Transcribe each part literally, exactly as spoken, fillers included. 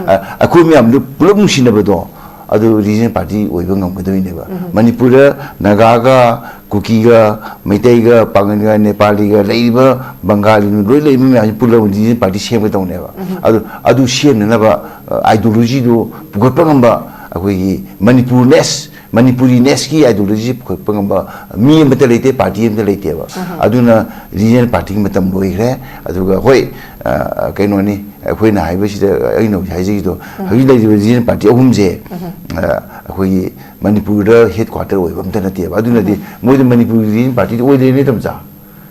ꯑ, ꯑꯩꯈꯣꯏ ꯃꯌꯥꯝꯗꯨ ꯄꯨꯂꯞ ꯅꯨꯡꯁꯤꯅꯕꯗꯣ, ꯑꯗꯨ ꯔꯤꯖꯅꯦꯜ ꯄꯥꯔꯇꯤ ꯑꯣꯏꯕ ꯉꯝꯒꯗꯣꯏꯅꯦꯕ꯫ ꯃꯅꯤꯄꯨꯔꯗ ꯅꯥꯒꯥꯒ, ꯀꯨꯀꯤꯒ, ꯃꯩꯇꯩꯒ, ꯄꯥꯉꯜꯒ, ꯅꯦꯄꯥꯂꯤꯒ ꯂꯩꯔꯤꯕ, ꯕꯪꯒꯥꯂꯤ ꯂꯣꯏ ꯂꯩꯔꯤꯕ ꯃꯌꯥꯝꯁꯤ ꯄꯨꯜꯂꯒ ꯔꯤꯖꯅꯦꯜ ꯄꯥꯔꯇꯤ ꯁꯦꯝꯒꯗꯧꯅꯦꯕ꯫ ꯑꯗꯨ, ꯑꯗꯨ ꯁꯦꯝꯅꯅꯕ, ꯑ, ideology ꯗꯨ ꯄꯨꯈꯠꯄ ꯉꯝꯕ, ꯑꯩꯈꯣꯏꯒꯤ ꯃꯅꯤꯄꯨꯔꯅꯦꯁ, ꯃꯅꯤꯄꯨꯔꯤꯅꯦꯁꯀꯤ ideology ꯁꯤ ꯄꯨꯈꯠꯄ ꯉꯝꯕ ꯃꯤ ꯑꯃꯠꯇ ꯂꯩꯇꯦ, ꯄꯥꯔꯇꯤ ꯑꯃꯠꯇ ꯂꯩꯇꯦꯕ꯫ ꯑꯗꯨꯅ ꯔꯤꯖꯅꯦꯜ ꯄꯥꯔꯇꯤꯒꯤ ꯃꯇꯝ ꯂꯣꯏꯈ꯭ꯔꯦ꯫ ꯑꯗꯨꯒ ꯍꯣꯏ, ꯑ, ꯀꯩꯅꯣꯅꯤ, ꯑꯩꯈꯣꯏꯅ ꯍꯥꯏꯕꯁꯤꯗ ꯑꯩꯅ ꯍꯧꯖꯤꯛ ꯍꯥꯏꯖꯈꯤꯗꯣ, ꯍꯧꯖꯤꯛ ꯂꯩꯔꯤꯕ ꯔꯤꯖꯅꯦꯜ ꯄꯥꯔꯇꯤ ꯑꯍꯨꯝꯁꯦ, ꯑ, ꯑꯩꯈꯣꯏꯒꯤ ꯃꯅꯤꯄꯨꯔꯗ ꯍꯦꯗ ꯀ꯭ꯋꯥꯇꯔ ꯑꯣꯏꯕ ꯑꯝꯇ ꯅꯠꯇꯦꯕ꯫ ꯑꯗꯨꯅꯗꯤ ꯃꯣꯏꯗꯤ ꯃꯅꯤꯄꯨꯔꯒꯤ ꯔꯤꯖꯅꯦꯜ ꯄꯥꯔꯇꯤꯗꯤ ꯑꯣꯏꯗ꯭ꯔꯦꯅꯦ, ꯇꯝꯆꯥ꯫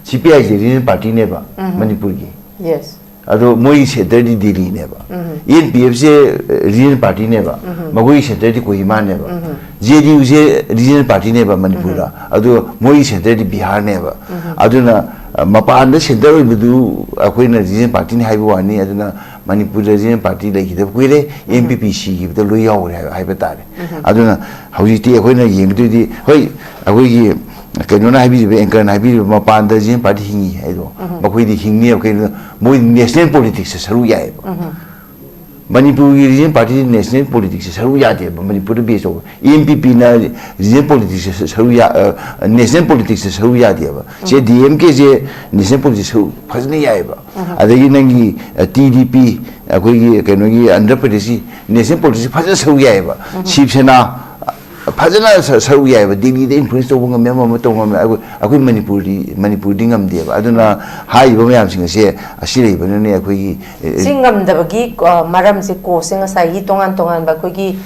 ꯁꯤ ꯄꯤ ꯑꯥꯏ ꯁꯤ ꯔꯤꯖꯅꯦꯜ ꯄꯥꯔꯇꯤꯅꯦꯕ ꯃꯅꯤꯄꯨꯔꯒꯤ꯫ ꯌꯦꯁ꯫ ꯑꯗꯣ ꯃꯣꯏꯒꯤ ꯁꯦꯟꯇꯔꯗꯤ ꯗꯤꯜꯂꯤꯅꯦꯕ꯫ ꯏ ꯑꯦꯟ ꯄꯤ ꯑꯦꯐ ꯁꯦ ꯔꯤꯖꯅꯦꯜ ꯄꯥꯔꯇꯤꯅꯦꯕ꯫ ꯃꯈꯣꯏꯒꯤ ꯁꯦꯟꯇꯔꯗꯤ ꯀꯣꯍꯤꯃꯥꯅꯦꯕ꯫ ꯖꯦ ꯗꯤ ꯌꯨꯁꯦ ꯔꯤꯖꯅꯦꯜ ꯄꯥꯔꯇꯤꯅꯦꯕ ꯃꯅꯤꯄꯨꯔꯗ꯫ ꯑꯗꯣ ꯃꯣꯏꯒꯤ ꯁꯦꯟꯇꯔꯗꯤ ꯕꯤꯍꯥꯔꯅꯦꯕ꯫ ꯑꯗꯨꯅ, ꯑ, ꯃꯄꯥꯟꯗ ꯁꯦꯟꯇꯔ ꯑꯣꯏꯕꯗꯨ ꯑꯩꯈꯣꯏꯅ ꯔꯤꯖꯅꯦꯜ ꯄꯥꯔꯇꯤꯅꯤ ꯍꯥꯏꯕ ꯋꯥꯅꯤ꯫ ꯑꯗꯨꯅ ꯃꯅꯤꯄꯨꯔꯗ ꯔꯤꯖꯅꯦꯜ ꯄꯥꯔꯇꯤ ꯂꯩꯈꯤꯗꯕ ꯀꯨꯏꯔꯦ꯫ ꯑꯦꯝ ꯄꯤ ꯄꯤ ꯁꯤꯈꯤꯕꯗ ꯂꯣꯏ ꯌꯥꯎꯔꯦ ꯍꯥꯏꯕ, ꯍꯥꯏꯕ ꯇꯥꯔꯦ꯫ ꯑꯗꯨꯅ ꯍꯧꯖꯤꯛꯇꯤ ꯑꯩꯈꯣꯏꯅ ꯌꯦꯡꯗꯣꯏꯗꯤ, ꯍꯣꯏ, ꯑꯩꯈꯣꯏꯒꯤ ꯀꯩꯅꯣꯅ ꯍꯥꯏꯕꯤꯔꯤꯕ, ꯑꯦꯡꯀꯔꯅ ꯍꯥꯏꯕꯤꯔꯤꯕ, ꯃꯄꯥꯟꯗ ꯔꯤꯖꯅꯦꯜ ꯄꯥꯔꯇꯤ ꯍꯤꯡꯉꯤ ꯍꯥꯏꯗꯣ, ꯃꯈꯣꯏꯗꯤ ꯍꯤꯡꯅꯦꯕ꯫ ꯀꯩꯅꯣ, ꯃꯣꯏ ꯅꯦꯁꯅꯦꯜ ꯄꯣꯂꯤꯇꯤꯛꯁꯇ ꯁꯔꯨꯛ ꯌꯥꯏꯌꯦꯕ꯫ ꯃꯅꯤꯄꯨꯔꯒꯤ ꯔꯤꯖꯅꯦꯜ ꯄꯥꯔꯇꯤꯗꯤ ꯅꯦꯁꯅꯦꯜ ꯄꯣꯂꯤꯇꯤꯛꯁꯇ ꯁꯔꯨꯛ ꯌꯥꯗꯦꯕ꯫ ꯃꯅꯤꯄꯨꯔꯗ ꯕꯦꯁ ꯇꯧꯕ ꯑꯦꯝ ꯄꯤ ꯄꯤꯅ ꯔꯤꯖꯅꯦꯜ ꯄꯣꯂꯤꯇꯤꯛꯁꯇ ꯁꯔꯨꯛ ꯌꯥ-, ꯑ, ꯅꯦꯁꯅꯦꯜ ꯄꯣꯂꯤꯇꯤꯛꯁꯇ ꯁꯔꯨꯛ ꯌꯥꯗꯦꯕ꯫ ꯁꯦ, ꯗꯤ ꯑꯦꯝ ꯀꯦꯁꯦ ꯅꯦꯁꯅꯦꯜ ꯄꯣꯂꯤꯇꯤꯛꯁ ꯁꯔꯨꯛ ꯐꯖꯅ ꯌꯥꯏꯌꯦꯕ꯫ ꯑꯗꯒꯤ ꯅꯪꯒꯤ, ꯑ, ꯇꯤ ꯗꯤ ꯄꯤ, ꯑꯩꯈꯣꯏꯒꯤ ꯀꯩꯅꯣꯒꯤ ꯑꯟꯙ꯭ꯔ ꯄ꯭ꯔꯗꯦꯁꯀꯤ ꯅꯦꯁꯅꯦꯜ ꯄꯣꯂꯤꯇꯤꯛꯁ ꯐꯖꯅ ꯁꯔꯨꯛ ꯌꯥꯏꯌꯦꯕ꯫ ꯁꯤꯕ ꯁꯦꯅꯥ ꯐꯖꯅ ꯁ-, ꯁꯔꯨꯛ ꯌꯥꯏꯌꯦꯕ꯫ ꯗꯤꯜꯂꯤꯗ ꯏꯟꯐ꯭ꯂꯨꯌꯦꯟꯁ ꯇꯧꯕ ꯉꯝꯃꯦ, ꯑꯃ ꯑꯃ ꯇꯧꯕ ꯉꯝꯃꯦ꯫ ꯑꯩꯈꯣꯏ, ꯑꯩꯈꯣꯏ ꯃꯅꯤꯄꯨꯔꯗꯤ, ꯃꯅꯤꯄꯨꯔꯗꯤ ꯉꯝꯗꯦꯕ꯫ ꯑꯗꯨꯅ ꯍꯥꯏꯔꯤꯕ ꯃꯌꯥꯝꯁꯤꯡ ꯑꯁꯦ, ꯑꯁꯤ ꯂꯩꯕꯅꯅꯦ ꯑꯩꯈꯣꯏꯒꯤ, ꯑꯦ, ꯑꯦ, ꯁꯤ ꯉꯝꯗꯕꯒꯤ, ꯑ, ꯃꯔꯝꯁꯦ ꯀꯣꯁꯁꯦ ꯉꯁꯥꯏꯒꯤ ꯇꯣꯉꯥꯟ ꯇꯣꯉꯥꯟꯕ ꯑꯩꯈꯣꯏꯒꯤ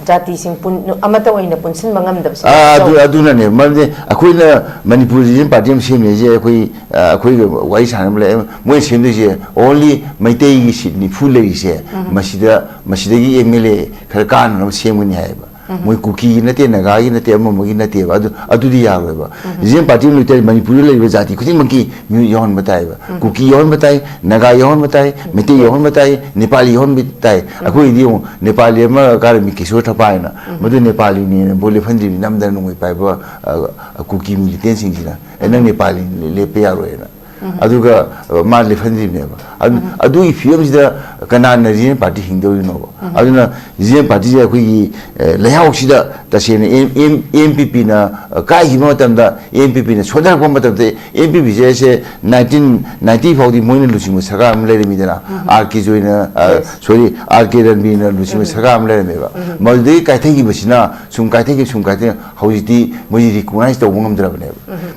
ꯖꯥꯇꯤꯁꯤꯡ ꯄꯨꯟ-, ꯑꯃꯠꯇ ꯑꯣꯏꯅ ꯄꯨꯟꯁꯤꯟꯕ ꯉꯝꯗꯕꯁꯦ ꯑꯥ, ꯑꯗꯨ, ꯇꯧꯋꯦ꯫ ꯑꯗꯨꯅꯅꯦ꯫ ꯃꯔꯝꯗꯤ ꯑꯩꯈꯣꯏꯅ ꯃꯅꯤꯄꯨꯔ ꯔꯤꯖꯅꯦꯜ ꯄꯥꯔꯇꯤ ꯑꯃ ꯁꯦꯝꯃꯤꯁꯦ, ꯑꯩꯈꯣꯏ, ꯑ, ꯑꯩꯈꯣꯏꯒ ꯋꯥꯔꯤ ꯁꯥꯟꯅꯕ ꯂꯩ, ꯃꯣꯏꯅ ꯁꯦꯝꯗꯣꯏꯁꯦ only ꯃꯩꯇꯩꯒꯤ ꯁꯤꯠ ꯅꯤꯐꯨ ꯂꯩꯔꯤꯁꯦ, ꯃꯁꯤꯗ, ꯃꯁꯤꯗꯒꯤ ꯑꯦꯝ ꯑꯦꯜ ꯑꯦ ꯈꯔ ꯀꯥꯟꯅꯅꯕ ꯁꯦꯝꯒꯅꯤ ꯍꯥꯏꯌꯦꯕ꯫ ꯃꯣꯏ ꯀꯨꯀꯤꯒꯤ ꯅꯠꯇꯦ, ꯅꯥꯒꯥꯒꯤ ꯅꯠꯇꯦ, ꯑꯃ ꯑꯃꯒꯤ ꯅꯠꯇꯦꯕ꯫ ꯑꯗꯨ, ꯑꯗꯨꯗꯤ ꯌꯥꯔꯣꯏꯕ꯫ ꯔꯤꯖꯅꯦꯜ ꯄꯥꯔꯇꯤ ꯑꯃ ꯂꯩꯇꯥꯔꯗꯤ ꯃꯅꯤꯄꯨꯔꯗ ꯂꯩꯔꯤꯕ ꯖꯥꯇꯤ ꯈꯨꯗꯤꯡꯃꯛꯀꯤ ꯃꯤꯍꯨꯠ ꯌꯥꯎꯍꯟꯕ ꯇꯥꯏꯕ꯫ ꯀꯨꯀꯤ ꯌꯥꯎꯍꯟꯕ ꯇꯥꯏ, ꯅꯥꯒꯥ ꯌꯥꯎꯍꯟꯕ ꯇꯥꯏ, ꯃꯩꯇꯩ ꯌꯥꯎꯍꯟꯕ ꯇꯥꯏ, ꯅꯦꯄꯥꯂꯤ ꯌꯥꯎꯍꯟꯕ ꯇꯥꯏ꯫ ꯑꯩꯈꯣꯏꯒꯤꯗꯤ ꯌꯦꯡꯉꯨ, ꯅꯦꯄꯥꯂꯤ ꯑꯃ ꯀꯥꯔꯝꯃꯤ, ꯀꯤꯁꯣꯔ ꯊꯄꯥ ꯍꯥꯏꯅ, ꯃꯗꯨ ꯅꯦꯄꯥꯂꯤꯅꯦꯅ ꯚꯣꯠ ꯂꯦꯞꯍꯟꯗ꯭ꯔꯤꯕꯅꯤ, ꯅꯝꯗꯅ ꯅꯣꯡꯃꯩ ꯄꯥꯏꯕ, ꯑ, ꯀꯨꯀꯤ ꯃꯤꯂꯤꯇꯦꯟꯁꯤꯡꯁꯤꯅ꯫ "ꯑꯦ, ꯅꯪ ꯅꯦꯄꯥꯂꯤ ꯂꯦꯞꯄ ꯌꯥꯔꯣꯏꯅ"꯫ ꯑꯗꯨꯒ ꯑ, ꯃꯥ ꯂꯦꯞꯍꯟꯗ꯭ꯔꯤꯕꯅꯦꯕ꯫ ꯑꯗꯨ- ꯑꯗꯨꯒꯤ ꯐꯤꯕꯝꯁꯤꯗ ꯀꯅꯥꯅ ꯔꯤꯖꯅꯦꯜ ꯄꯥꯔꯇꯤ ꯍꯤꯡꯗꯧꯔꯤꯅꯣꯕ? ꯑꯗꯨꯅ ꯔꯤꯖꯅꯦꯜ ꯄꯥꯔꯇꯤꯁꯦ ꯑꯩꯈꯣꯏꯒꯤ ꯑ, ꯂꯩꯍꯥꯎꯁꯤꯗ ꯇꯁꯦꯡꯅ ꯑꯦꯝ ꯄꯤ ꯄꯤꯅ ꯀꯥꯏꯈꯤꯕ ꯃꯇꯝꯗ, ꯑꯦꯝ ꯄꯤ ꯄꯤꯅ ꯁꯣꯟꯊꯔꯛꯄ ꯃꯇꯝꯗ, ꯑꯦꯝ ꯄꯤ ꯄꯤꯁꯦ ꯅꯥꯏꯟꯇꯤꯟ ꯅꯥꯏꯟꯇꯤ ꯐꯥꯎꯗꯤ ꯃꯣꯏꯅ ꯂꯨꯆꯤꯡꯕ ꯁꯔꯀꯥꯔ ꯑꯃ ꯂꯩꯔꯝꯃꯤꯗꯅ, ꯑꯥꯔ ꯀꯦ ꯖꯣꯏꯅ, ꯑ, ꯁꯣꯔꯤ, ꯑꯥꯔ ꯀꯦ ꯔꯟꯕꯤꯔꯅ ꯂꯨꯆꯤꯡꯕ ꯁꯔꯀꯥꯔ ꯑꯃ ꯂꯩꯔꯝꯃꯦꯕ꯫ ꯃꯗꯨꯗꯒꯤ ꯀꯥꯏꯊꯈꯤꯕꯁꯤꯅ ꯁꯨꯝ ꯀꯥꯏꯊꯈꯤꯕ, ꯁꯨꯝ ꯀꯥꯏꯊꯈꯤꯕ, ꯍꯧꯖꯤꯛꯇꯤ ꯃꯣꯏꯁꯤ ꯔꯤꯀꯣꯛꯅꯥꯏꯁ ꯇꯧꯕ ꯉꯝꯗ꯭ꯔꯕꯅꯦꯕ꯫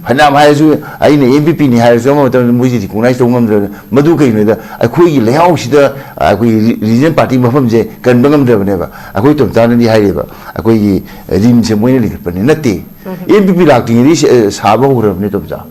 ꯐꯅꯌꯥꯝ ꯍꯥꯏꯔꯁꯨ, ꯑꯩꯅ ꯑꯦꯝ ꯄꯤ ꯄꯤꯅꯤ ꯍꯥꯏꯔꯁꯨ, ꯑꯃ ꯃꯇꯝꯗ ꯃꯣꯏꯁꯤ ꯔꯤꯀꯣꯛꯅꯥꯏꯁ ꯇꯧꯕ ꯉꯝꯗ꯭ꯔꯕꯅꯦ꯫ ꯃꯗꯨ ꯀꯩꯒꯤꯅꯣꯗ, ꯑꯩꯈꯣꯏꯒꯤ ꯂꯩꯍꯥꯎꯁꯤꯗ ꯑꯩꯈꯣꯏꯒꯤ ꯔꯤ-, ꯔꯤꯖꯅꯦꯜ ꯄꯥꯔꯇꯤ ꯃꯐꯝꯁꯦ ꯀꯟꯕ ꯉꯝꯗ꯭ꯔꯕꯅꯦꯕ꯫ ꯑꯩꯈꯣꯏ ꯇꯣꯝꯆꯥꯅꯗꯤ ꯍꯥꯏꯔꯦꯕ, ꯑꯩꯈꯣꯏꯒꯤ ꯔꯤꯝꯁꯁꯦ ꯃꯣꯏꯅ ꯂꯤꯡꯈꯠꯄꯅꯦ ꯅꯠꯇꯦ꯫ ꯑꯦꯝ ꯄꯤ ꯄꯤ ꯂꯥꯛꯇ꯭ꯔꯤꯉꯩꯗꯒꯤ ꯁ-, ꯁꯥꯕ ꯍꯧꯈ꯭ꯔꯕꯅꯦ ꯇꯣꯝꯆꯥ꯫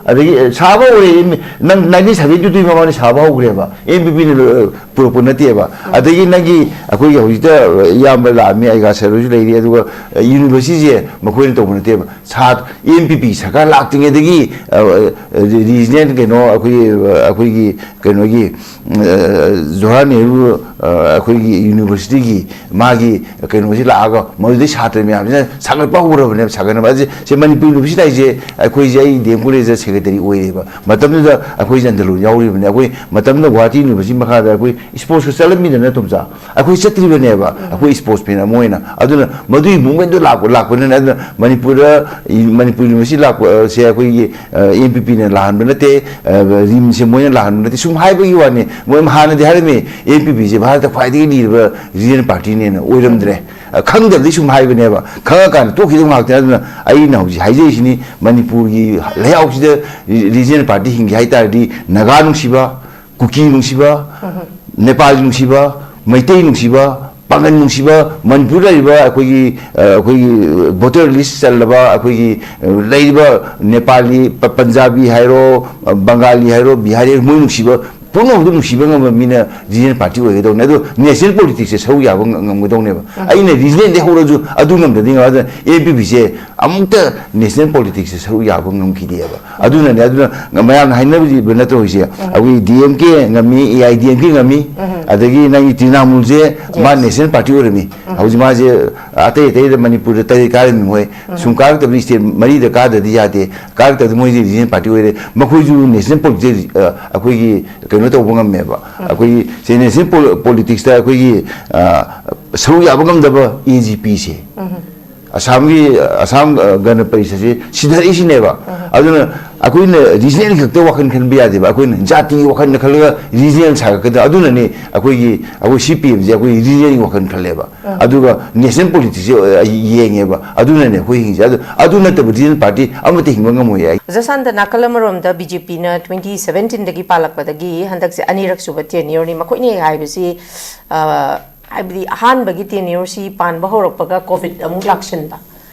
ꯑꯗꯒꯤ, ꯑ, ꯁꯥꯕ ꯍꯧꯔꯦ, ꯅꯪ ꯅꯥꯏꯟꯇꯤꯟ ꯁꯚꯦꯟꯇꯤ ꯇꯨꯒꯤ ꯃꯃꯥꯡꯗ ꯁꯥꯕ ꯍꯧꯈ꯭ꯔꯦꯕ, ꯑꯦꯝ ꯄꯤ ꯄꯤꯅ ꯂꯣ-, ꯄꯨꯔꯛꯄ ꯅꯠꯇꯦꯕ꯫ ꯑꯗꯒꯤ ꯅꯪꯒꯤ, ꯑꯩꯈꯣꯏꯒꯤ ꯍꯧꯖꯤꯛꯇ, ꯑ, ꯏꯌꯥꯝꯕ ꯂꯥꯛꯑꯝꯃꯤ, ꯑꯩꯒꯥ ꯁꯔꯣꯏꯁꯨ ꯂꯩꯔꯤ, ꯑꯗꯨꯒ, ꯑ, ꯌꯨꯅꯤꯚꯔꯁꯤꯇꯤꯁꯦ ꯃꯈꯣꯏꯅ ꯇꯧꯕ ꯅꯠꯇꯦꯕ꯫ ꯁꯥ-, ꯑꯦꯝ ꯄꯤ ꯄꯤ ꯁꯔꯀꯥꯔ ꯂꯥꯛꯇ꯭ꯔꯤꯉꯩꯗꯒꯤ, ꯑ, ꯑ, ꯔꯤꯖꯅꯦꯜ ꯀꯩꯅꯣ, ꯑꯩꯈꯣꯏꯒꯤ, ꯑ, ꯑꯩꯈꯣꯏꯒꯤ ꯀꯩꯅꯣꯒꯤ, ꯑ, ꯖꯋꯥꯍꯔ ꯅꯦꯍꯔꯨ, ꯑ, ꯑꯩꯈꯣꯏꯒꯤ ꯌꯨꯅꯤꯚꯔꯁꯤꯇꯤꯒꯤ ꯃꯥꯒꯤ ꯀꯩꯅꯣꯁꯤ ꯂꯥꯛꯑꯒ ꯃꯗꯨꯗꯩ ꯁꯥꯇ꯭ꯔ ꯃꯌꯥꯝꯁꯤꯅ ꯁꯥꯒꯠꯄ ꯍꯧꯔꯕꯅꯦꯕ, ꯁꯥꯒꯠꯅꯕ꯫ ꯑꯁꯤ, ꯁꯤ ꯃꯅꯤꯄꯨꯔ ꯌꯨꯅꯤꯚꯔꯁꯤꯇꯤ ꯍꯥꯏꯁꯦ ꯑꯩꯈꯣꯏꯁꯦ, ꯑꯩ ꯗꯤ ꯑꯦꯝ ꯀꯣꯂꯦꯖꯇ ꯁꯦꯀ꯭ꯔꯦꯇꯔꯤ ꯑꯣꯏꯔꯦꯕ꯫ ꯃꯇꯝꯗꯨꯗ ꯑꯩꯈꯣꯏꯁꯦ ꯑꯟꯗꯂꯣꯟ ꯌꯥꯎꯔꯤꯕꯅꯦ꯫ ꯑꯩꯈꯣꯏ ꯃꯇꯝꯗꯨꯗ ꯒꯨꯋꯥꯍꯥꯇꯤ ꯌꯨꯅꯤꯚꯔꯁꯤꯇꯤ ꯃꯈꯥꯗ ꯑꯩꯈꯣꯏ ꯁ꯭ꯄꯣꯔꯠꯁꯀ ꯆꯠꯂꯝꯃꯤꯗꯅ, ꯇꯣꯝꯆꯥ꯫ ꯑꯩꯈꯣꯏ ꯆꯠꯇ꯭ꯔꯤꯕꯅꯦꯕ, ꯑꯩꯈꯣꯏ ꯁ꯭ꯄꯣꯔꯠꯁ ꯐꯦꯟ ꯑꯃ ꯑꯣꯏꯅ꯫ ꯑꯗꯨꯅ ꯃꯗꯨꯒꯤ ꯃꯨꯚꯃꯦꯟꯗꯨ ꯂꯥꯛꯄ, ꯂꯥꯛꯄꯅꯤꯅ, ꯑꯗꯨꯅ ꯃꯅꯤꯄꯨꯔꯗ, ꯃꯅꯤꯄꯨꯔ ꯌꯨꯅꯤꯚꯔꯁꯤꯇꯤ ꯂꯥꯛꯄꯁꯦ ꯑꯩꯈꯣꯏꯒꯤ, ꯑ, ꯑꯦꯝ ꯄꯤ ꯄꯤꯅ ꯂꯥꯛꯍꯟꯕ ꯅꯠꯇꯦ, ꯑ, ꯔꯤꯝꯁꯁꯦ ꯃꯣꯏꯅ ꯂꯥꯛꯍꯟꯕ ꯅꯠꯇꯦ, ꯁꯨꯝ ꯍꯥꯏꯕꯒꯤ ꯋꯥꯅꯤ꯫ ꯃꯣꯏ ꯍꯥꯟꯅꯗꯤ ꯍꯥꯏꯔꯝꯃꯤ, ꯑꯦꯝ ꯄꯤ ꯄꯤꯁꯦ ꯚꯥꯔꯠꯇ ꯈ꯭ꯋꯥꯏꯗꯒꯤ ꯂꯤꯔꯕ ꯔꯤꯖꯅꯦꯜ ꯄꯥꯔꯇꯤꯅꯦꯅ꯫ ꯑꯣꯏꯔꯝꯗ꯭ꯔꯦ꯫ ꯑ, ꯈꯪꯗꯕꯗꯤ ꯁꯨꯝ ꯍꯥꯏꯕꯅꯦꯕ, ꯈꯪꯉꯀꯥꯟꯗ ꯇꯣꯛꯈꯤꯗꯧ ꯉꯥꯛꯇꯅꯤ꯫ ꯑꯗꯨꯅ ꯑꯩꯅ ꯍꯧꯖꯤꯛ ꯍꯥꯏꯖꯔꯤꯁꯤꯅꯤ, ꯃꯅꯤꯄꯨꯔꯒꯤ ꯂꯩꯍꯥꯎꯁꯤꯗ ꯔꯤ-, ꯔꯤꯖꯅꯦꯜ ꯄꯥꯔꯇꯤ ꯍꯤꯡꯒꯦ ꯍꯥꯏ ꯇꯥꯔꯗꯤ ꯅꯥꯒꯥ ꯅꯨꯡꯁꯤꯕ, ꯀꯨꯀꯤ ꯅꯨꯡꯁꯤꯕ, ꯅꯦꯄꯥꯂꯤ ꯅꯨꯡꯁꯤꯕ, ꯃꯩꯇꯩ ꯅꯨꯡꯁꯤꯕ, ꯄꯥꯡꯒꯜ ꯅꯨꯡꯁꯤꯕ, ꯃꯅꯤꯄꯨꯔꯗ ꯂꯩꯔꯤꯕ ꯑꯩꯈꯣꯏꯒꯤ, ꯑ, ꯑꯩꯈꯣꯏꯒꯤ ꯚꯣꯇꯔ ꯂꯤꯁ ꯆꯜꯂꯕ ꯑꯩꯈꯣꯏꯒꯤ, ꯑ, ꯂꯩꯔꯤꯕ ꯅꯦꯄꯥꯂꯤ, ꯄ-, ꯄꯟꯖꯥꯕꯤ ꯍꯥꯏꯔꯣ, ꯑ, ꯕꯪꯒꯥꯂꯤ ꯍꯥꯏꯔꯣ, ꯕꯤꯍꯥꯔꯤ ꯍꯥꯏꯔꯣ, ꯃꯣꯏ ꯅꯨꯡꯁꯤꯕ ꯄꯨꯝꯅꯃꯛꯇ ꯅꯨꯡꯁꯤꯕ ꯉꯝꯕ ꯃꯤꯅ ꯔꯤꯖꯅꯦꯜ ꯄꯥꯔꯇꯤ ꯑꯣꯏꯒꯗꯧꯅꯦ꯫ ꯑꯗꯣ ꯅꯦꯁꯅꯦꯜ ꯄꯣꯂꯤꯇꯤꯛꯁꯁꯦ ꯁꯔꯨꯛ ꯌꯥꯕ ꯉ- ꯉꯝꯒꯗꯧꯅꯦꯕ꯫ ꯑꯩꯅ ꯔꯤꯖꯅꯦꯜꯗꯤ ꯍꯧꯔꯁꯨ ꯑꯗꯨ ꯉꯝꯗ꯭ꯔꯗꯤ ꯉꯝꯃꯣꯏ꯫ ꯑꯗꯨꯅ ꯑꯦ ꯑꯦꯟ ꯄꯤ ꯄꯤꯁꯦ ꯑꯃꯨꯛꯇ ꯅꯦꯁꯅꯦꯜ ꯄꯣꯂꯤꯇꯤꯛꯁꯁꯦ ꯁꯔꯨꯛ ꯌꯥꯕ ꯉꯝꯈꯤꯗꯦꯕ꯫ ꯑꯗꯨꯅꯅꯦ, ꯑꯗꯨꯅ ꯃꯌꯥꯝꯅ ꯍꯥꯏꯅꯕꯁꯤꯕ ꯅꯠꯇ꯭ꯔꯣ ꯍꯧꯖꯤꯛꯁꯦ? ꯑꯩꯈꯣꯏ ꯗꯤ ꯑꯦꯝ ꯀꯦ ꯉꯝꯃꯤ, ꯑꯦ ꯑꯥꯏ ꯗꯤ ꯑꯦꯝ ꯀꯦ ꯉꯝꯃꯤ, ꯑꯗꯒꯤ ꯅꯪꯒꯤ ꯇ꯭ꯔꯤꯅꯥꯃꯨꯜꯁꯦ ꯃꯥ ꯅꯦꯁꯅꯦꯜ ꯄꯥꯔꯇꯤ ꯑꯣꯏꯔꯝꯃꯤ꯫ ꯍꯧꯖꯤꯛ ꯃꯥꯁꯦ ꯑꯇꯩ ꯑꯇꯩꯗ ꯃꯅꯤꯄꯨꯔꯗ ꯇꯔꯦꯠ ꯀꯥꯔꯝꯃꯤ ꯃꯣꯏ꯫ ꯁꯨꯝ ꯀꯥꯔꯛꯇꯕꯗꯤ ꯁ꯭ꯇꯦꯠ ꯃꯔꯤꯗ ꯀꯥꯗ꯭ꯔꯗꯤ ꯌꯥꯗꯦ꯫ ꯀꯥꯔꯛꯇꯕꯗꯤ ꯃꯣꯏꯁꯦ ꯔꯤꯖꯅꯦꯜ ꯄꯥꯔꯇꯤ ꯑꯣꯏꯔꯦ꯫ ꯃꯈꯣꯏꯁꯨ ꯅꯦꯁꯅꯦꯜ ꯄꯣꯂꯤꯇꯤꯛꯁ, ꯑ, ꯑꯩꯈꯣꯏꯒꯤ ꯀꯩꯅꯣ ꯇꯧꯕ ꯉꯝꯃꯦꯕ꯫ ꯑꯩꯈꯣꯏꯒꯤ ꯁꯦ ꯅꯦꯁꯅꯦꯜ ꯄꯣꯂꯤ-, ꯄꯣꯂꯤꯇꯤꯛꯁꯇ ꯑꯩꯈꯣꯏꯒꯤ, ꯑ, ꯁꯔꯨꯛ ꯌꯥꯕ ꯉꯝꯗꯕ ꯑꯦ ꯖꯤ ꯄꯤꯁꯦ꯫ ꯑꯁꯥꯝꯒꯤ, ꯑꯁꯥꯝ, ꯑ, ꯒꯅ ꯄꯔꯤꯁꯠꯁꯦ ꯁꯤꯊꯔꯛꯏꯁꯤꯅꯦꯕ꯫ ꯑꯗꯨꯅ ꯑꯩꯈꯣꯏꯅ ꯔꯤꯖꯅꯦꯜ ꯈꯛꯇ ꯋꯥꯈꯜ ꯈꯟꯕ ꯌꯥꯗꯦꯕ꯫ ꯑꯩꯈꯣꯏꯅ ꯖꯥꯇꯤꯒꯤ ꯋꯥꯈꯜꯗ ꯈꯜꯂꯒ ꯔꯤꯖꯅꯦꯜ ꯁꯥꯒꯠꯀꯗꯕ꯫ ꯑꯗꯨꯅꯅꯦ ꯑꯩꯈꯣꯏꯒꯤ, ꯑꯩꯈꯣꯏ ꯁꯤ ꯄꯤ ꯑꯦꯝꯁꯦ ꯑꯩꯈꯣꯏ ꯔꯤꯖꯅꯦꯜꯒꯤ ꯋꯥꯈꯜ ꯈꯜꯂꯦꯕ꯫ ꯑꯗꯨꯒ ꯅꯦꯁꯅꯦꯜ ꯄꯣꯂꯤꯇꯤꯛꯁꯁꯦ, ꯑ, ꯌꯦꯡꯉꯦꯕ꯫ ꯑꯗꯨꯅꯅꯦ ꯑꯩꯈꯣꯏ ꯍꯤꯡꯉꯤꯁꯦ꯫ ꯑꯗꯨ, ꯑꯗꯨ ꯅꯠꯇꯕ ꯔꯤꯖꯅꯦꯜ ꯄꯥꯔꯇꯤ ꯑꯃꯠꯇ ꯍꯤꯡꯕ ꯉꯝꯃꯣꯏꯌꯦ꯫ ꯖꯁꯥꯟꯇ, ꯅꯥꯀꯜ ꯑꯃꯔꯣꯝꯗ ꯕꯤ ꯖꯦ ꯄꯤꯅ ꯇ꯭ꯋꯦꯟꯇꯤ ꯁꯚꯦꯟꯇꯤꯟꯗꯒꯤ ꯄꯥꯜꯂꯛꯄꯗꯒꯤ ꯍꯟꯗꯛꯁꯦ ꯑꯅꯤꯔꯛ ꯁꯨꯕ ꯇꯦꯟꯌꯣꯔꯅꯤ꯫ ꯃꯈꯣꯏꯅ ꯍꯥꯏꯕꯁꯤ, ꯑ, ꯍꯥꯏꯕꯗꯤ ꯑꯍꯥꯟꯕꯒꯤ ꯇꯦꯟꯌꯣꯔꯁꯤ ꯄꯥꯟꯕ ꯍꯧꯔꯛꯄꯒ ꯀꯣꯚꯤꯗ ꯑꯃꯨꯛ ꯂꯥꯛꯁꯤꯟꯕ,